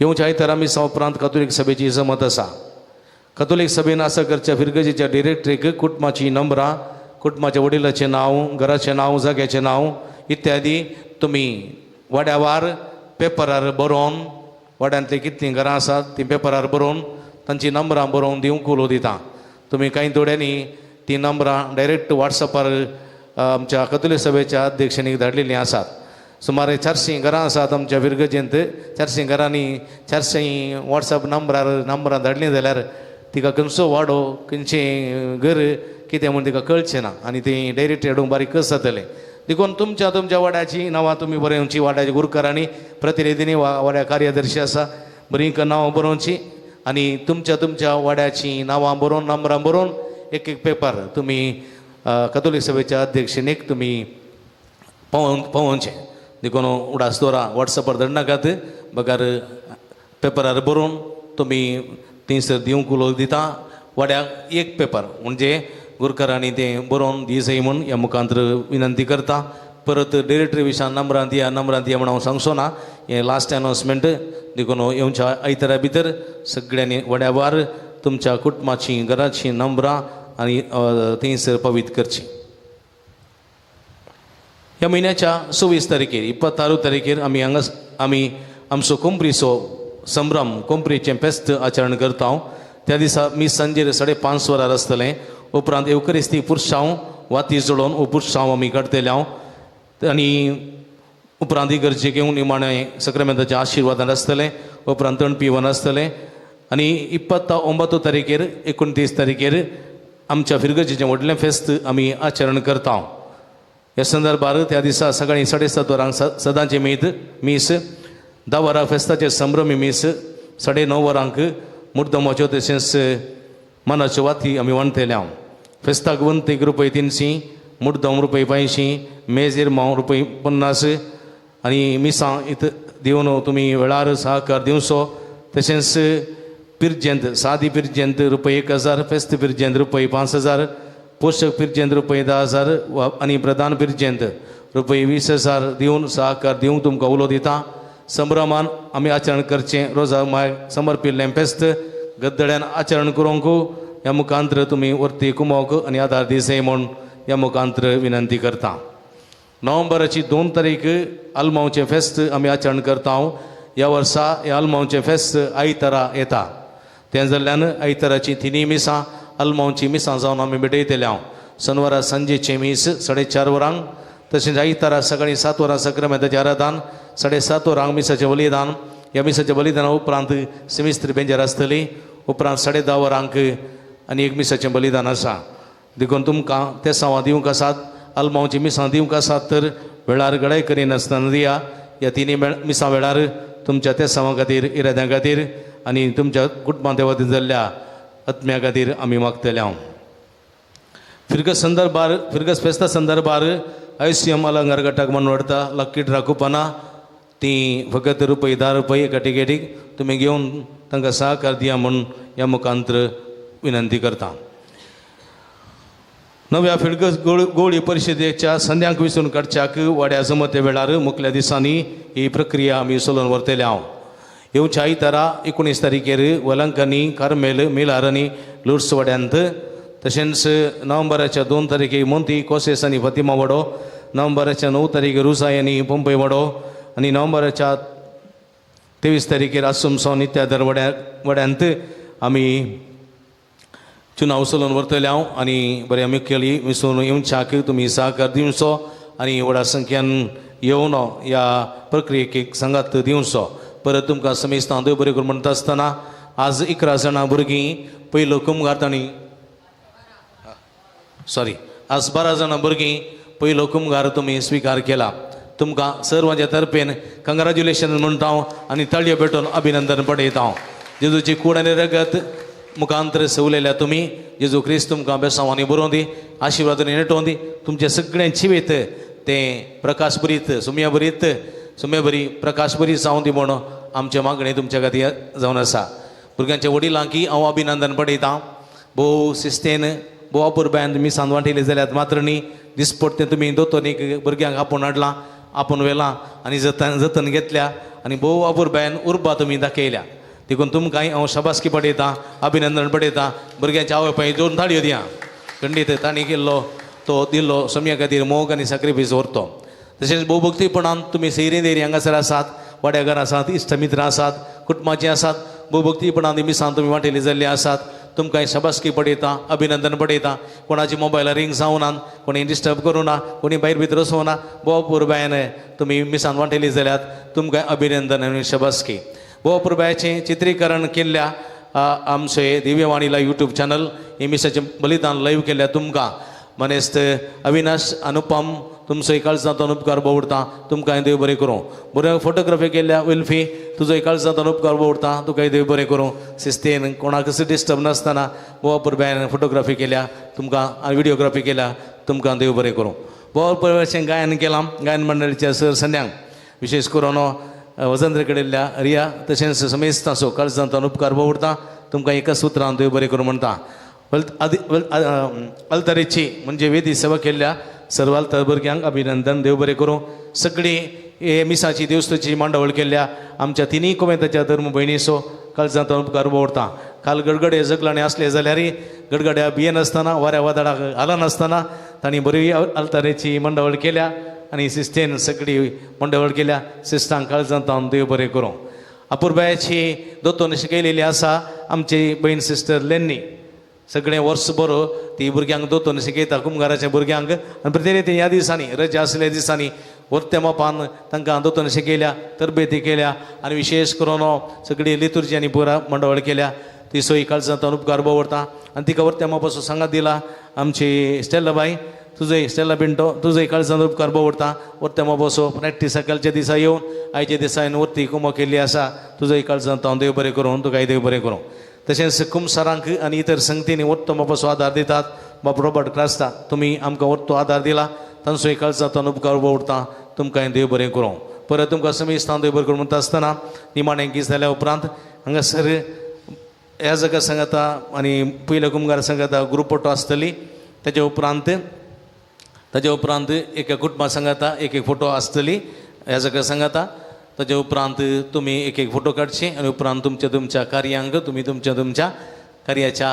येवच्या आयतारा मिसा उपरांत कातोलीक सभेची जमत आसा. कातोलीक सभेन आसा करच्या फिरगजेच्या डिरेक्टरीक कुटुंबाची नंबरां कुटुंबाच्या वडिलाचें नांव घराचें नांव जाग्याचें नांव इत्यादी तुमी वाड्यावार पेपरार बरोवन वाड्यांतलीं कितलीं घरां आसात तीं पेपरार बरोवन तांचीं नंबरां बरोवन दिवंक उलो दिता. तुमी कांय थोड्यांनी तीं नंबरां डायरेक्ट वॉट्सॅपार आमच्या कातोलीक सभेच्या अध्यक्षांनी धाडलेलीं आसात. सुमारे 400 घरां आसात आमच्या फिरगजेंत. 400 घरांनी 400 वॉट्सॅप नंबरार नंबरां धाडलीं जाल्यार तिका खंयचो वाडो खंयचें घर कितें म्हूण तिका कळचें ना आनी ती डायरेक्ट हाडूंक बारीक कस जातलें. देखून तुमच्या तुमच्या वाड्याची नांवां तुमी बरोवची वाड्याच्या गुरकारांनी प्रतिनिधींनी वा वाड्या कार्यदर्शी आसा बरीं नांवां बरोवची आनी तुमच्या तुमच्या वाड्याची नांवां बरोवन नंबरां बरोवन एक एक पेपर तुमी कातोलीक सभेच्या अध्यक्षेक तुमी पावोवचें. देखून उडास दवरा वॉट्सॅपार धाडनाकात बगर पेपरार बरोवन तुमी थंयसर दिवंक उलो दिता. वाड्याक एक पेपर म्हणजे गुरकारांनी तें बरोवन दी जाय म्हूण ह्या मुखांतर विनंती करता. परत डिरेक्टरी विशयान नंबरां दिया नंबरां दिया म्हूण हांव सांगचो ना, हें लास्ट अनावन्समेंट. देखून येवच्या आयतारा भितर सगळ्यांनी वाड्यावार तुमच्या कुटुंबाचीं घराचीं नंबरां आनी थंयसर पवित्र करचीं. ह्या म्हयन्याच्या 26 तारखेर 26 तारखेर आमी हांगा आमी आमचो कोंपरीचो संभ्रम कोंपरीचें फेस्त आचरण करता. त्या दिसा मीस सांजेर 5:30 वरार आसतलें. उपरांत येवकरिस्ती पुरसांव वाती जळोवन हो पुरसांव आमी काडटले हांव आनी उपरांत इगर्जे घेवन निमाणें सक्रामेंताचें आशिर्वादान आसतलें. उपरांत तण पिवन आसतलें आनी 29 तारखेर 29 तारखेर आमच्या फिरगजेचें व्हडलें फेस्त आमी आचरण करता. ह्या संदर्भार त्या दिसा सकाळीं 7:30 वरांक सदांचें मीस 10 वरां फेस्ताचें संभ्रमी मीस 9:30 वरांक मुर्दमाच्यो तशेंच मनाच्यो वाती आमी वणतले हांव. फेस्ताक वंतीक रुपये 300 मुर्दम रुपये 500 मेज माव रुपये 50 आनी मिसां इत दिवन तुमी वेळार सहकार दिवचो. तशेंच पिरजेंत सादी पिरजेंत रुपये 1000 फेस्त पिरजेंत रुपये 5000 पोशक पिरजेंत रुपये 10000 आनी प्रधान पिरजेंत रुपये 20000 दिवन सहकार दिवंक तुमकां उलो दिता. संभ्रमान आमी आचरण करचें रोजा माय समर्पिल्लें फेस्त गद्दड्यान आचरण करूंक ह्या मुखांत्र तुमी वर्ती कुमोक आनी आदार दिसय म्हूण ह्या मुखांत्र विनंती करता. नोव्हेंबराची 2 तारीख आल्मांवचें फेस्त आमी आचरण करता. ह्या वर्सा ह्या आल्मांवचें फेस्त आयतारा येता. तें जाल्ल्यान आयताराची तिनूय मिसां आल्मांवची मिसां जावन आमी भेटयतले हांव. शनवारा सांजेचें मीस 4:30 वरांक तशेंच आयतारा सकाळीं 7 वरां सक्रामेंताचें आराधन 7:30 वरांक मिसाचें बलिदान. ह्या मिसाच्या बलिदाना उपरांत सिमिस्त्री बेंजर आसतली. उपरांत 10:30 वरांक आनी एक मिसाचें बलिदान आसा. देखून तुमकां ते सावां दिवंक आसात आल्मांवची मिसां दिवंक आसात तर वेळार गडाय करिनासतना दिया. ह्या तिनूय मिसां वेळार तुमच्या त्या सावां खातीर इराद्यां खातीर आनी तुमच्या कुटुंबां देवातीन जाल्ल्या आत्म्या खातीर आमी मागतले हांव. फिरगस संदर्भार फिरगस फेस्ता संदर्भार आयसीएम अलंकार गटाक म्हूण व्हरता लक्की ड्रा कुपनां तीं फकत रुपये 10 रुपये एका टिकेटीक तुमी घेवन तांकां सहकार दिया म्हूण ह्या मुखांत्र विनंती करता. नव्या फिरगस गोळी परिशदेच्या संद्यांक विसरून काडच्याक वाड्या जमते वेळार मुखल्या दिसांनी ही प्रक्रिया आमी चलोवन व्हरतले हांव. येवच्या आयतारा 19 तारखेर वलंकांनी कार्मेल मिलार आनी लुर्स वाड्यांत तशेंच नोव्हेंबराच्या 2 तारखेर मोंती कोसेस आनी फातिमा वाडो नोव्हेंबराच्या 9 तारखेर रुसाय आनी पंपय वाडो आनी नोव्हेंबराच्या 23 तारखेर आसुमसो नित्यादर वाड्यांत आमी चुनाव चलोवन व्हरतले हांव आनी बऱ्या मुखेली मिसून येवच्याक तुमी सहकार दिवचो आनी व्हडा संख्यान येवन ह्या प्रक्रियेक सांगात दिवचो. परत तुमकां समेस्तां देव बरें करूं म्हणटा आसतना आज 11 जाणां भुरगीं पयलो कुमगार तांणी सॉरी आज 12 जाणां भुरगीं पयलो कुमगार तुमी स्विकार केला. तुमकां सर्वांच्या तर्फेन कंग्रेच्युलेशन म्हणटा हांव आनी ताळयो भेटोवन अभिनंदन पडयता हांव. जेजूची कूड आनी रगत मुखांतर सेवलेल्या तुमी जेजू क्रिस्त तुमकां बेसांवांनी बरोवन दी, आशिर्वादांनी नेटोवन दी. तुमचे सगळें जिवीत तें प्रकाश बरीत सुम्या बरीत सुम्या बरी प्रकाश बरी जावन दी म्हूण आमचें मागणें तुमच्या खातीर जावन आसा. भुरग्यांच्या वडिलांकी हांव अभिनंदन पडयतां. भोव शिस्तेन भोव अपुरबायेन तुमी सांज वांटिल्ली जाल्यार मात्र न्ही, दिसपट्टें तुमी दोतोनीक भुरग्यांक आपोवन हाडलां, आपोवन व्हेलां आनी जतन जतन घेतल्या आनी भोव अपुरबायेन उर्बा तुमी दाखयल्या. देखून तुमकांय हांव शाबासकी पडयतां, अभिनंदन पडयतां. भुरग्यांच्या आवय बापायक दोन ताळयो दिया. खंडीत तांणी केल्लो तो दिल्लो सम्या खातीर मोग आनी साक्रिफीस व्हरतो. तशेंच भोव भक्तीपणान तुमी सैरी देरी हांगासर आसात, वाड्याघर आसात, इश्ट मित्रां आसात, कुटुंबाचीं आसात, भोव भक्तीपणान मिसां तुमी वांटेली जाल्ली आसात. तुमकां शाबासकी पडयता, अभिनंदन पडयता. कोणाची मोबायला रिंग जावना, कोणी डिस्टर्ब करूं ना, कोणी भायर भितर वचूं ना, भोव पुरबायेन तुमी मिसान वांटेली जाल्यात तुमकां अभिनंदन आनी शाबासकी. भोव पुरबायेचें चित्रीकरण केल्ल्या आमचे दिव्यवाणीला यूट्यूब चॅनल हे मिसाचें बलिदान लायव्ह केल्ल्या तुमकां मनेस्त अविनाश अनुपम तुमचो काळजांतून उपकार बोवडता. तुमकां देव बरें करूं. बरें फोटोग्राफी केल्ल्या विल्फी तुजो काळजांतून उपकार बोवडता. तुकाय देव बरें करूं. शिस्तेन कोणाकच डिस्टर्ब नासतना भोव पुरबायेन फोटोग्राफी केल्या तुमकां आनी व्हिडियोग्राफी केल्या तुमकां देव बरें करूं. भोव पुरबायेचें गायन केलां गायन मंडळीच्या सर संद्यांक विशेष करून वजंद्र कडेल्या रिया तशेंच समेस्तांचो काळजांतून उपकार बोवडता. तुमकां एका सुत्रान देव बरें करूं म्हणटा. अल्तरेची म्हणजे वेदी सेवा केल्ल्या सर्व अल्तर भुरग्यांक अभिनंदन, देव बरें करूं. सगळी हे मिसाची देवस्तुची मांडावळ केल्ल्या आमच्या तिनूय कोमेताच्या धर्म भयणीचो काळजांतून उपकार बोवडता. काल गडगडे जगलाणे आसले जाल्यार गडगड्या भियेनासतना वाऱ्या वादळाक हालनासतना तांणी बरी अल्तारेची मांडावळ केल्या आनी शिस्तेन सगळी मांडावळ केल्या. शिस्तांक काळजांतून देव बरें करूं. अपुरबायेची दोतोन शिकयलेली आसा आमची बहीण सिस्टर लेन्नी. सगळें वर्स बरो ती भुरग्यांक दोतोन शिकयता कुमगाराच्या भुरग्यांक आनी प्रत्येक ह्या दिसांनी रजा आसल्या दिसांनी वर्त्या मापान तांकां दोतोन शिकयल्या, तरबेती केल्या आनी विशेष करून सगळी लितुर्जी आनी पुरा मंडवळ केल्या. ती सोयी काळजांतून उपकार बोवडता आनी तिका वर्त्या मापाचो सांगात दिला आमची स्टेलाबाई तुजोय स्टेला पिंटो तुजोय काळजांत उपकार बोवडता. वर्त्या मापाचो प्रॅक्टीस सकाळच्या दिसा येवन आयच्या दिसा हांवें वर्ती कुमो केल्ली आसा. तुजोय काळजांत हांव देव बरें करूं, तुकाय देव बरें करूं. तशेंच कुमसारांक आनी इतर संगतींनी वर्तो मापाचो आदार दितात. बाब रॉबर्ट क्रास्ता तुमी आमकां वर्तो आदार दिला तांचोय काळजांतून उपकार बोवडता. तुमकां देव बरें करूं. परत तुमकां समेस्तां देव बरें करूं म्हणटा आसतना निमाणें गीत जाल्या उपरांत हांगासर ह्या जगा सांगता आनी पयल्या कुमगार सांगता ग्रुप फोटो आसतली. ताच्या उपरांत एका कुटुंबा सांगता एक एक फोटो आसतली ह्या जगा सांगता. ताच्या उपरांत तुमी एक एक फोटो काडचे आनी उपरांत तुमच्या तुमच्या कार्यांक तुमी तुमच्या तुमच्या कार्याच्या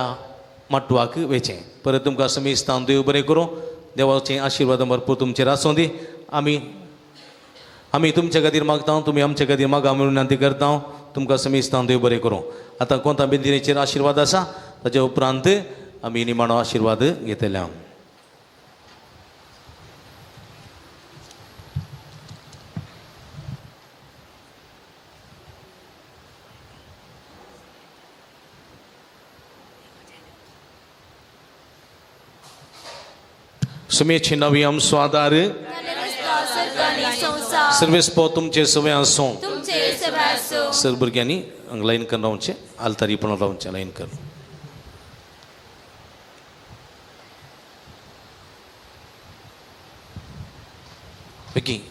माटवाक वेचें. परत तुमकां समेस्तां देव बरें करूं. देवाचें आशिर्वाद भरपूर तुमचेर आसूं दी. आमी तुमच्या खातीर मागता, तुमी आमच्या खातीर मागा म्हणून विनंती करता. तुमकां समेस्तां देव बरें करूं. आतां कोंता बेंदिनेचेर आशिर्वाद आसा ताच्या उपरांत आमी निमाणो आशिर्वाद घेतले. सुमेची नवी आमचो आदार सर्वेस्पो तुमचे सवय आसूं. सर भुरग्यांनी लायन करून रावचें, आलतारी पण रावचें लायन करून. बेगी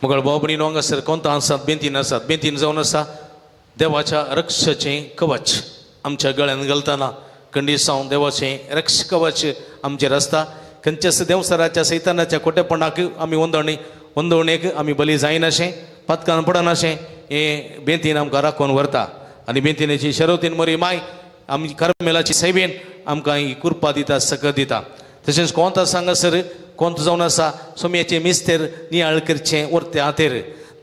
मगळ भाव भयणीनो हांगासर कोंता आसात, बेंतीन आसात, बेंतीन जावन आसा देवाच्या रक्षाचें कवच आमच्या गळ्यान घालतना कंडीसांव देवाचें रक्ष कवच आमचेर आसता. खंयच्याच देवसराच्या सैतानाच्या खोटेपणाक आमी वंदवणेक आमी बली जायनाशें, पातकान पडनाशें हें बेंतीन आमकां राखून व्हरता. आनी बेंतिनेची शरवतीन मरी माय आमी करमेलाची सेवेन आमकां ही कृपा दिता, सकत दिता. तशेंच कोंत आसा हांगासर कोंत जावन आसा सोम्याचें मिस्तेर नियाळ करचें वर्ते हातेर,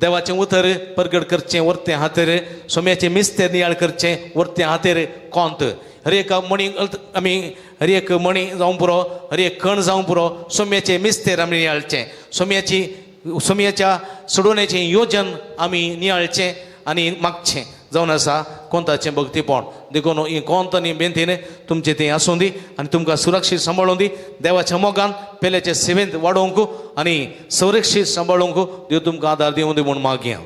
देवाचें उतर परगट करचें वर्ते हातेर, सोम्याचें मिस्तेर नियाळ करचें वर्ते हातेर. कोंत हर एक मणी आमी हर एक मणी जावं पुरो, हर एक कण जावं पुरो, सोम्याचें मिस्तेर आमी नियाळचें, सोम्याच्या सोडोवण्याचें योजन आमी नियाळचें आनी मागचें. जावन आसा कोंताचें भक्तीपण. देखून ही कोंत आनी बेंतीन तुमचें तें आसूं दी आनी तुमकां सुरक्षीत सांबाळूं दी. देवाच्या मोगान पेल्याचे सेवेंत वाडोवंक आनी सुरक्षीत सांबाळूंक देव तुमकां आदार दिवं दी म्हूण मागया.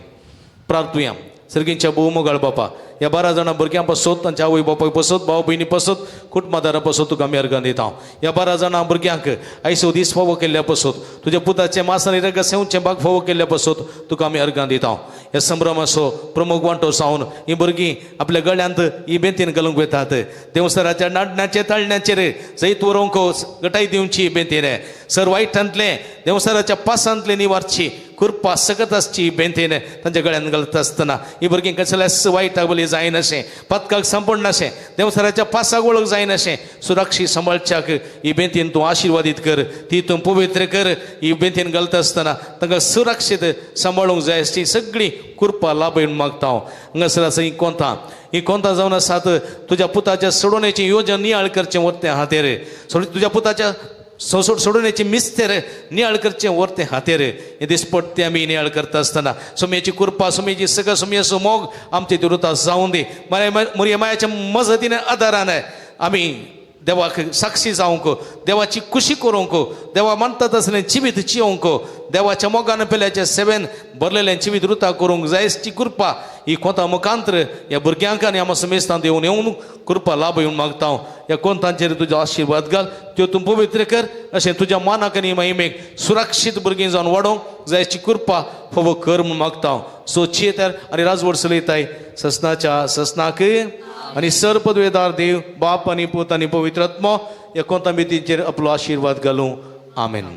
प्रार्थुया. सर्गींच्या भोव मोगाळ बापा, ह्या 12 जाणां भुरग्यां पासत, तांच्या आवय बापाय पासत, भाव भयणी पासत, कुटुंबादारां पासत तुका आमी अर्गां दिता. ह्या 12 जाणां भुरग्यांक आयसो दीस फावो केल्ल्या पासत, तुज्या पुताचें मास आनी रगत सेवचें भाग फावो केल्ल्या पासत तुका आमी अर्गां दिता. ह्या संभ्रमाचो प्रमुख वांटो जावन हीं भुरगीं आपल्या गळ्यांत ही बेंतीन घालूंक वतात. देवसराच्या नाडण्याचेर ताळण्याचेर जैत व्हरूंक गटाय दिवची बेंतीन, सर वायटांतलें देवसराच्या पासांतलें निवारची कृपा सकत आसची बेंतीन तांच्या गळ्यान घालता आसतना ही भुरगीं कसल्याच वायटाक बली जायनाशें, पातकाक सांपडनाशें, देवसराच्या पासाक वळख जायनाशें सुरक्षीत सांबाळच्याक ही बेंतीन तूं आशिर्वादीत कर, ती तूं पवित्र कर. ही बेंतीन घालता आसतना तांकां सुरक्षीत सांबाळूंक जाय अशी सगळी कृपा लाभय मागता हांव. हांगासर आसा ही कोंतां, ही कोंतां जावन आसात तुज्या पुताच्या सोडोवण्याची योजना नियाळ करचें वरतें हातेर, तुज्या पुताच्या सोडोवण्याची मिस्तेर नियाळ करचें वरतें हातेर. हे दिसपट्टे आमी नियाळ करता आसतना सुमयेची कृपा, सुमयेची सगळं सुमयेचो मोग आमचे तिरुता जावं दी. मरिया मायाच्या मजतीन आदारान आमी देवाक साक्षी जावंक, देवाची खुशी करूंक, देवा मानता तसलें जिवीत जिवंक, देवाच्या मोगान पेल्याच्या सेवेन भरलेलें जिवीत रुता करूंक जायची कृपा ही कोंता मुखांत्र ह्या भुरग्यांक आनी आमकां समेस्तां येवन येवन कृपा लाभ येवन मागता हांव. ह्या कोंतांचेर तुजो आशिर्वाद घाल, त्यो तूं पवित्र कर, अशें तुज्या मानाक आनी महिमेक सुरक्षीत भुरगीं जावन वाडोवंक जायची कृपा फावो कर म्हूण मागता हांव. सो चेतर आनी राजवड चलयताय ससनाच्या ससनाक आनी सर पदवेदार देव बाप आनी पूत आनी पवित्र आत्मो ह्या कोंता मितीचेर आपलो आशिर्वाद घालूं. आमेन.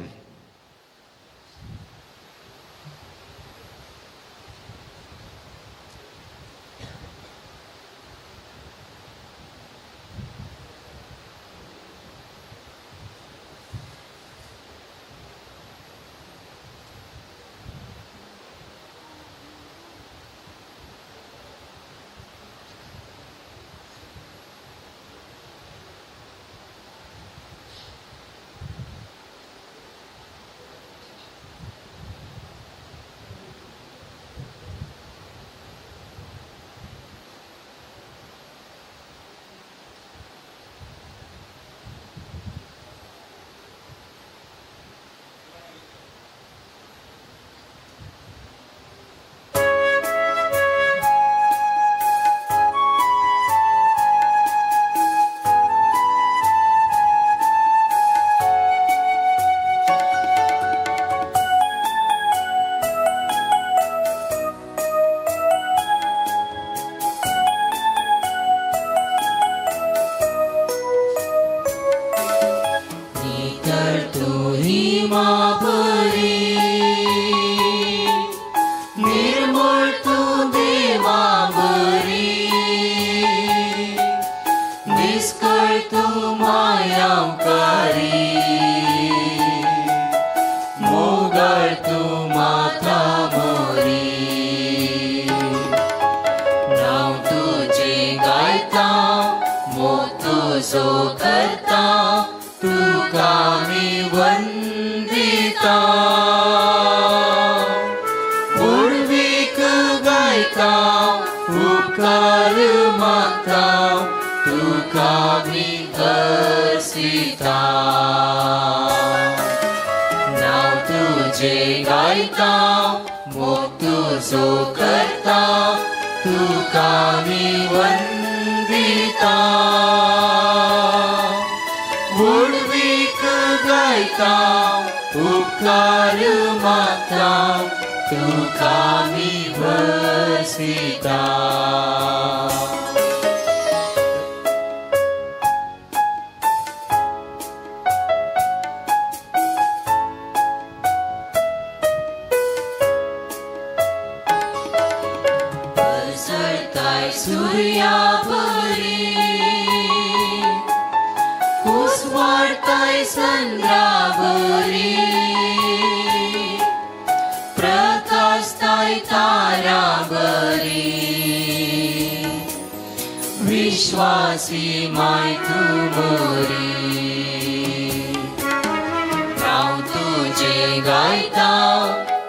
गायता,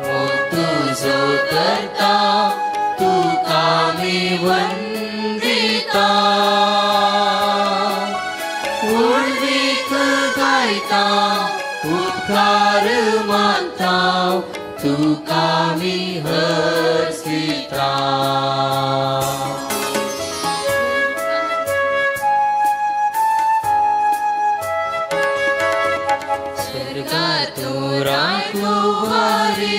मोग तुजो करता, तुका आमी वंदिता व्हडवीक गायता उपकार मानता तुका आमी हर्षिता. स्वर्गांतु राखुवारी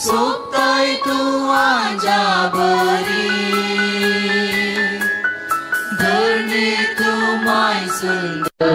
सोबताय तूं आंजा बरी धरणी तूं माय सुंदर.